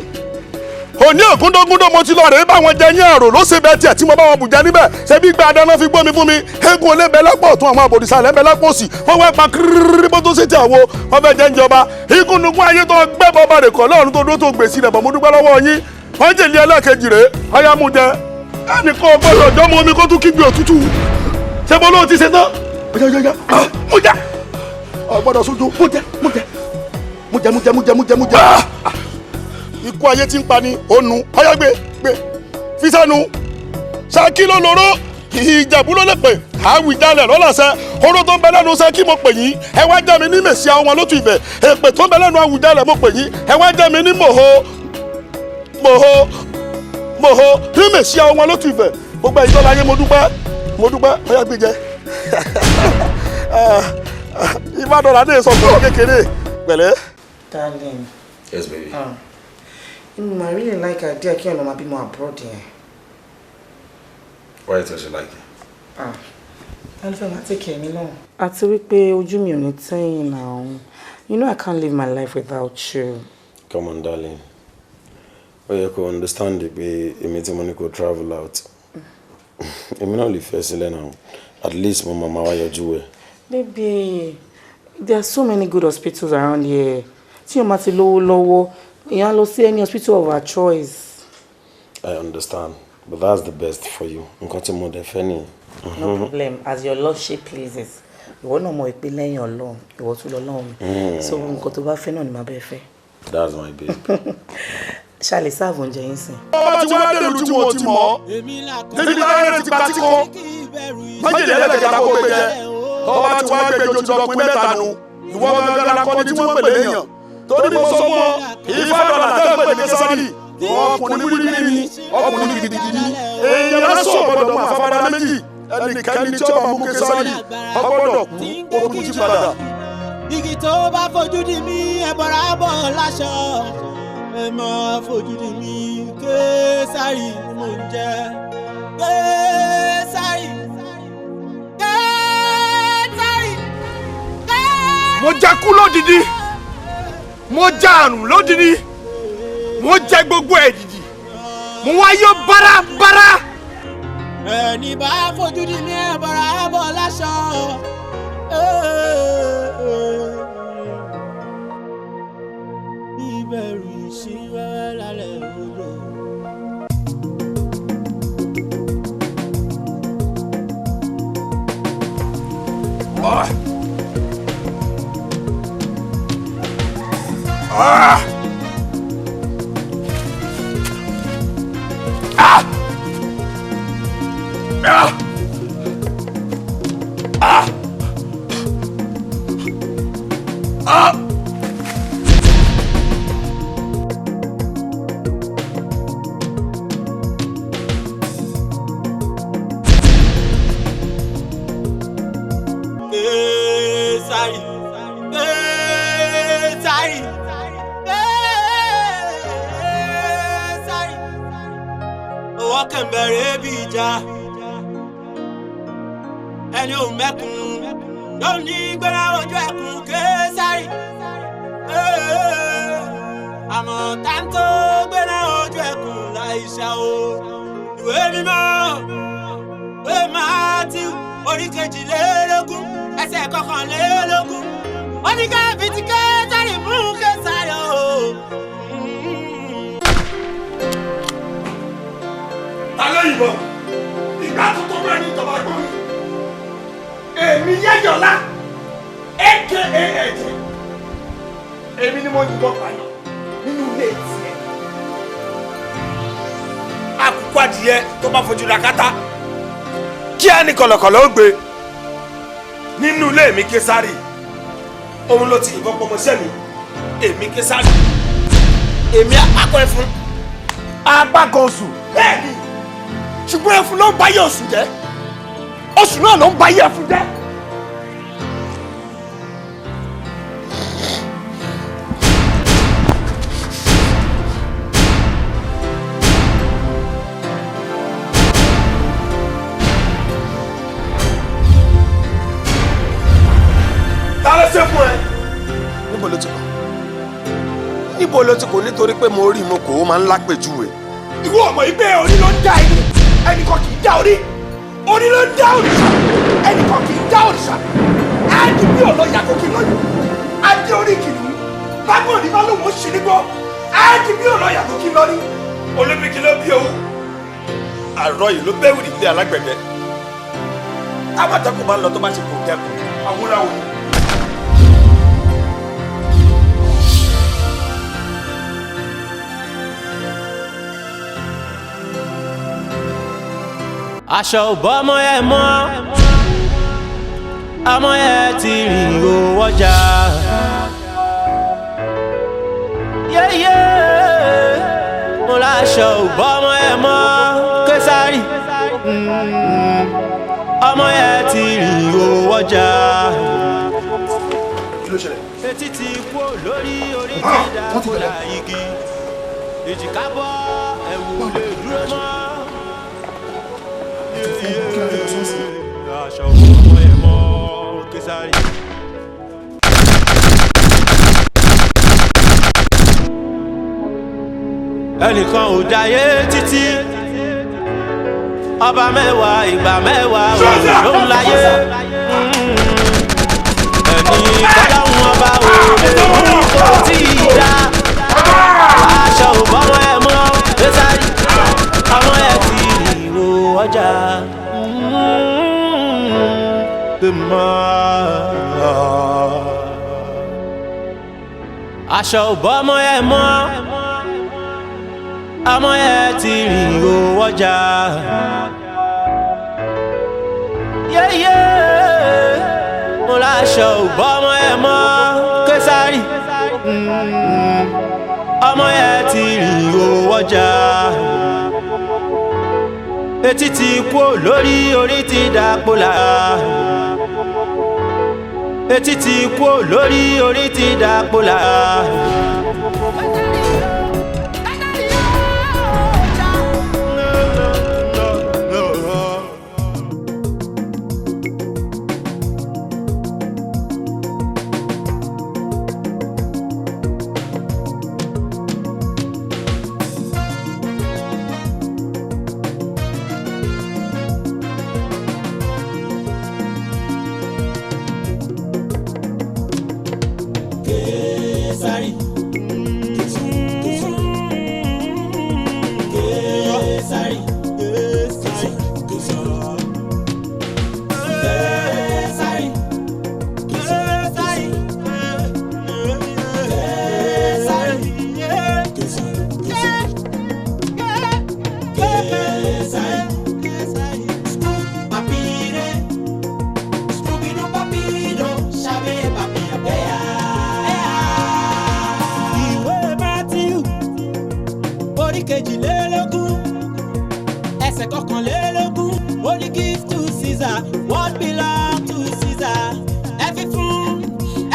Òní ògúndógúndó mo ti lọ rèé báwọn jẹ yín àrò ló ṣe bẹ́ẹ̀ tiẹ̀ tí mo bá wọn bùjá níbẹ̀ ṣe bí gba adáná fi gbómi fún mi. Eégún olébẹ lápò ọ̀tún, àwọn àbòrìṣà lẹ́bẹ̀ lápò òsì, wọ́n wá pa kírírírí bó tó ṣe ti àwo wọ́n fẹ́ jẹ́ ń jọba. Igúnnugún ayé tó gbẹ́ bọ́ba rè kọ́ lọ́run tó dó tó gbèsè rẹ̀ bọ̀, mo dúpẹ́ lọ́wọ́ yín. Wọ́n jèlé ẹlẹ́ẹ̀kejì rèé ọyá mú jẹ ẹnì kan gbọ́dọ̀ jọ́ mu omi kó tún kígbe òtútù. Ṣé mo lóò ti ṣe tán? Mo jẹ ọgbọ́dọ̀ sójú mo jẹ mo jẹ mo jẹ mo jẹ mo jẹ mo jẹ mo jẹ. Ikú ayé tí ń pa ni ònu ọyá gbé gbé fisanu. Ṣakí ló lóró, Ìjẹ̀bú ló lè pè, Àwùjalẹ̀ lọ́làṣẹ. Oró tó ń bẹ lẹ́nu Ṣakí mo pè yín, ẹ wá jẹ́ mi ní mèsì àwọn lótú ìfẹ́. Èpè tó ń bẹ lẹ́nu Àwùjalẹ̀ mo pè yín, ẹ wá jẹ́ mi ní mòho mòho mòho ní mèsì àwọn lótú ìfẹ́. Gbogbo ẹ̀yin tó láyé mo dúpẹ́ mo dúpẹ́ ọyá gbé jẹ. Ìbádọ́ra ní ìsọ̀kùnrin kékeré pẹ̀lẹ́. Darling. Yes, baby. I really like idea kí ọ̀nà máa bímọ abroad yẹn. Why don't you like it? Ah, ta ló fẹ́ máa take care mi náà? Àti wípé ojú mi ò ní tẹ́yìn náà. You know I can't live my life without you. Come on, darling. Ó yẹ kó understand pé èmi tí mo ní kó travel out. Èmi náà lè fẹ́ sílẹ̀ náà. At least mo máa wá yọjú ẹ̀. Baby, there are so many good hospitals around here. Tí o máa ti lówó lọ́wọ́, ìyá lọ sí any hospital of our choice. I understand, but that's the best for you. Nǹkan tí mo dẹ̀ fẹ́ nìyẹn. No problem, as your lordship pleases. Ìwọ náà mọ̀ pé lẹ́yìn Ọlọ́run, ìwọ tún lọ́lọ́run mi. So nǹkan tó bá fẹ́ náà ni màá bẹ́ẹ̀ fẹ́. That's my babe. Ṣá lè sáàbù oúnjẹ yín sìn. Ọba tí wọ́n dé lu tí wọ́n ti mọ̀ níbi táyé ti gba tí kò májèlé ẹlẹ́kẹ̀ta kó gbé jẹ. Ọba tí wọ́n gbé jòjò lọ pín mẹ́ta nu. Ìwọ gangan la kọ́ni tí wọ́n pè léèyàn. Torí mo sọ fún ọ, Ifádọ́là tẹ́ pè ní Késárì, ọkùnrin wíwí ni, ọkùnrin gidigidi. Èèyàn lásán ọ̀gbọ́dọ̀ mú àfáfárá méjì. Ẹnikẹ́ni tí ó bá mú Késárì, ọgbọ́dọ̀ kú, ó tún jí padà. Igi tó bá fojú di mí, ẹ̀bọ̀rà bọ̀ láṣọ. Ẹ má fojú di mí, Késárì ni mò ń jẹ. Késárì, Késárì. Mo jẹ kú lódìdí, mo jẹ àrùn lódìdí, mo jẹ gbogbo ẹ̀ dìdì, mo wá yó bárabára. Ẹni bá fojú di mí, ẹ̀bọ̀rà bọ̀ láṣọ. Ìbẹ̀rù ìṣíwẹ́wẹ́ lálẹ́ odò. Ah! Ah! Ah! Ah! Ah! Ah! Késárì, Késárì, Késárì. Owó kẹ̀mbẹ̀rẹ̀ bí ìjà, ẹni ò mẹ́kun ló ní gbéra ojú ẹkùn Késárì. Àmọ́ táńtó gbéra ojú ẹkùn láì ṣá o. Ìwé mímọ́, ìwé Mátíù, orí 22, ẹsẹ̀ 21. Ó ní ká fi ti Késárì fún Késárì o. Ta ló yìnbọn? Ìgbà tuntun rẹ̀ ní ìjọba gbọ́n mi. Èmi Yẹ́yọ̀lá, aka Ẹ̀jẹ̀. Èmi ni mo yìnbọn pààyàn nínú ilé tiẹ̀. Àkùkọ kó adìyẹ tó bá fojú ra kátá, kí á ní kọ̀lọ̀kọ̀lọ̀ ó gbé nínú ilé mi Késárì. Òun ló ti yìnbọn pọmọṣẹ́ mi, èmi Késárì, èmi apákan ẹfun, apákan oṣù. Bẹ́ẹ̀ni, ṣùgbọ́n ẹfun ló ń báyé oṣù jẹ́, oṣù náà ló ń báyé ẹfun jẹ́. Ta ló ṣe fún ẹ? Níbo ló ti kọ? Níbo ló ti kọ? Nítorí pé mo rí mo kò ó máa ń lápèjúwe. Ìwọ ọmọ yìí pé orí ló ń dá ẹni, ẹnìkan kì í dá orí. Orí ló ń dá òrìṣà, ẹnìkan kì í dá òrìṣà. Áàdì bí ọ̀nà yàgò kí lóyún, adé orí kìnnìún, bágbọ̀n ní bá lóun ó ṣe nígbọ́, áàdì bí ọ̀nà yàgò kí lórí. Olóbìkí ló bí owó, àrọ yìí ló bẹ́wìrì ilé alágbẹ̀dẹ. Táwọn àtẹkùn bá ń lọ tó bá ṣe kò dẹkùn, àwòrán òun. Aṣọ ò bọ́ ọmọ ẹ mọ́, ọmọ ẹ ti rìn owó ọjà. Yéyé, mo láṣọ ò bọ́ ọmọ ẹ mọ́ Késárì. Ọmọ ẹ ti rìn owó ọjà. Kí ló ṣẹlẹ̀? Etí ti kú lórí orí ti dàgbò igi. Èjìká bọ́ ẹ̀wù lè dúró mọ́. Aṣọ ọmọ ẹ mọ́ Késárì. Ẹnìkan ò dáyé títí, ọba mẹ́wàá ìgbà mẹ́wàá ló ń láyé. Ẹni kọ́láhùn ọba ò lè mú kó tí ì dá. Aṣọ ò bọ́mọ ẹ mọ́ Késárì, ọmọ ẹ ti rìnrò ọjà. Aṣọ ò bọ́mọ ẹ mọ́, ọmọ ẹ ti rìnrò ọjà. Yéyé, mo láṣọ ò bọ́mọ ẹ mọ́ Késárì, ọmọ ẹ ti rìnrò ọjà. Etí ti kú lórí orí ti dàpọ̀ là. Etí ti kú lórí orí ti dàpọ̀ là. Késárì. Késárì. Késárì. Késárì. Késárì. Papire, Scooby-Doo papiro, ṣàbẹ̀ papiro, ẹ̀yà. Ìwé Matthew orí 22 ẹsẹ̀ 21 ó ní give to Caesar what belong to Caesar. Ẹ fi fún,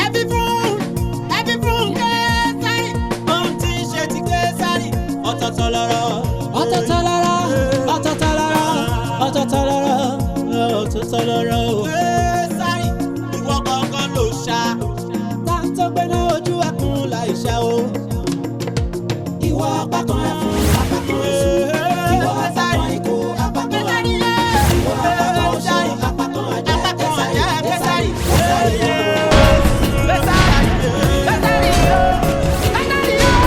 ẹ fi fún, ẹ fi fún Késárì. Ohun tí ń ṣe ti Késárì, ọ̀tọ̀ọ̀tọ̀ lọ̀rọ̀, ọ̀tọ̀ọ̀tọ̀ lọ̀rọ̀, ọ̀tọ̀ọ̀tọ̀ lọ̀rọ̀, ọ̀tọ̀ọ̀tọ̀ lọ̀rọ̀, ọ̀tọ̀ọ̀tọ̀ lọ̀rọ̀ o. Késárì, ìwọ gangan ló ṣá. Tá ń tó gbéná ojú ẹkùn láì ṣá o. Ìwọ apá kan ẹfun, apá kan èso. Ìwọ apá kan ikú, apá kan àrùn. Ìwọ apá kan oṣó, apá kan àjẹ́. Késárì, Késárì, Késárì. Késárì, Késárì, Késárì ọjà.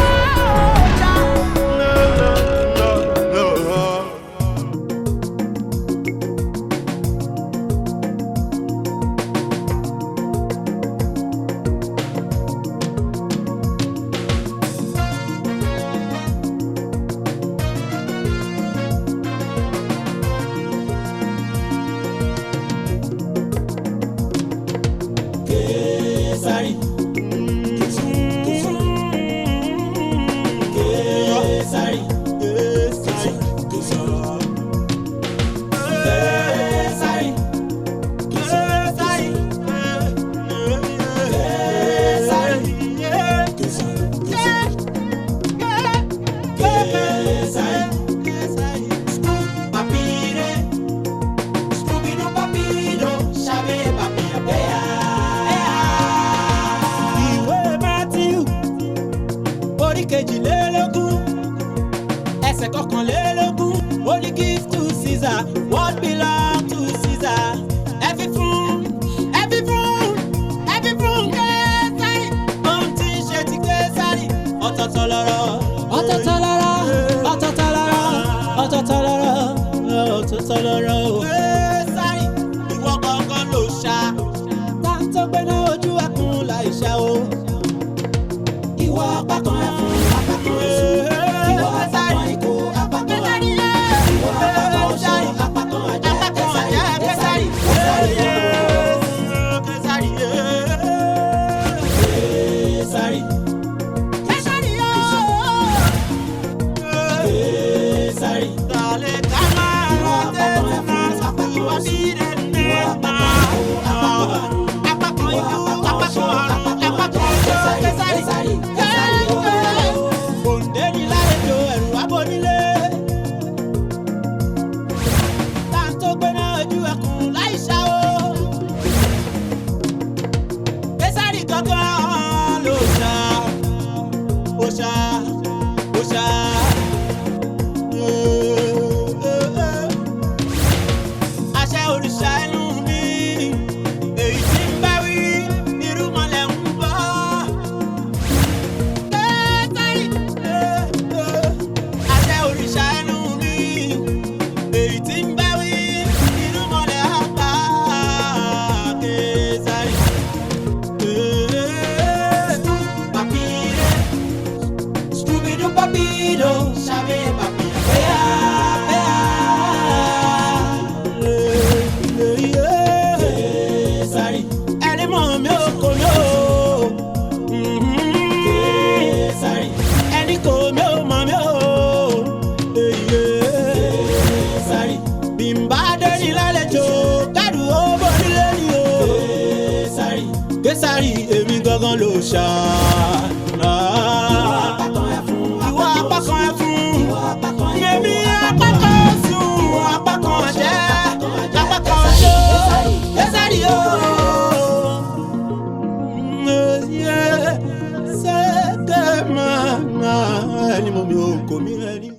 22, ẹsẹ̀ 21, ó ní give to Caesar what belong to Caesar. Ẹ fi fún, ẹ fi fún, ẹ fi fún Késárì. Ohun tí ń ṣe ti Késárì, ọ̀tọ̀ọ̀tọ̀ lọ̀rọ̀. Ọ̀tọ̀ọ̀tọ̀ lọ̀rọ̀, ọ̀tọ̀ọ̀tọ̀ lọ̀rọ̀, ọ̀tọ̀ọ̀tọ̀ lọ̀rọ̀, ọ̀tọ̀ọ̀tọ̀ lọ̀rọ̀ o. Késárì, ìwọ gangan ló ṣá. Tá a tó gbéná ojú ẹkùn láì ṣá o. Ìwọ apá kan ẹfun, apá kan èso. Ìwọ apá kan ikú, apá kan àrùn. Ìwọ apá kan oṣó, apá kan àjẹ́. Késárì, Késárì, Késárì, Késárì, Késárì, Késárì. Ìwọ apá kan ẹfun, apá kan èso. Ìwọ apá kan ikú, apá kan àrùn. Ìwọ apá kan oṣó, apá kan àjẹ́. Késárì, Késárì, Késárì. Òǹdè ní lálejò ẹ̀rù abónílé. Táǹtó gbéná ojú ẹkùn láì ṣá o. Késárì gangan ló ṣá. Ó ṣá, ó ṣá. Àṣẹ òrìṣà ẹnu mi, èyí tí ń bá wí, irúmọlẹ̀ ń bọ̀. Késárì, àṣẹ òrìṣà ẹnu mi, èyí tí ń bá wí, irúmọlẹ̀ á bá. Késárì. Papire, Scooby-Doo papido, ṣàbí papire, bẹ́ẹ̀ bẹ́ẹ̀. Késárì, ẹni mọ̀ mi ò kò mi ò. Késárì, ẹni kò mi ò mọ̀ mi ò. Késárì, bí n bá dé ní lálejò, kádùn ó bọ̀ nílé ni o. Késárì, Késárì, èmi gangan ló ṣá. Ìwọ apá kan ẹfun, èmi apá kan sùn, apá kan àjẹ́, apá kan ṣó. Késárì o. Ṣé kẹ́ máa ẹni mọ̀ mi ò kò mí ẹni.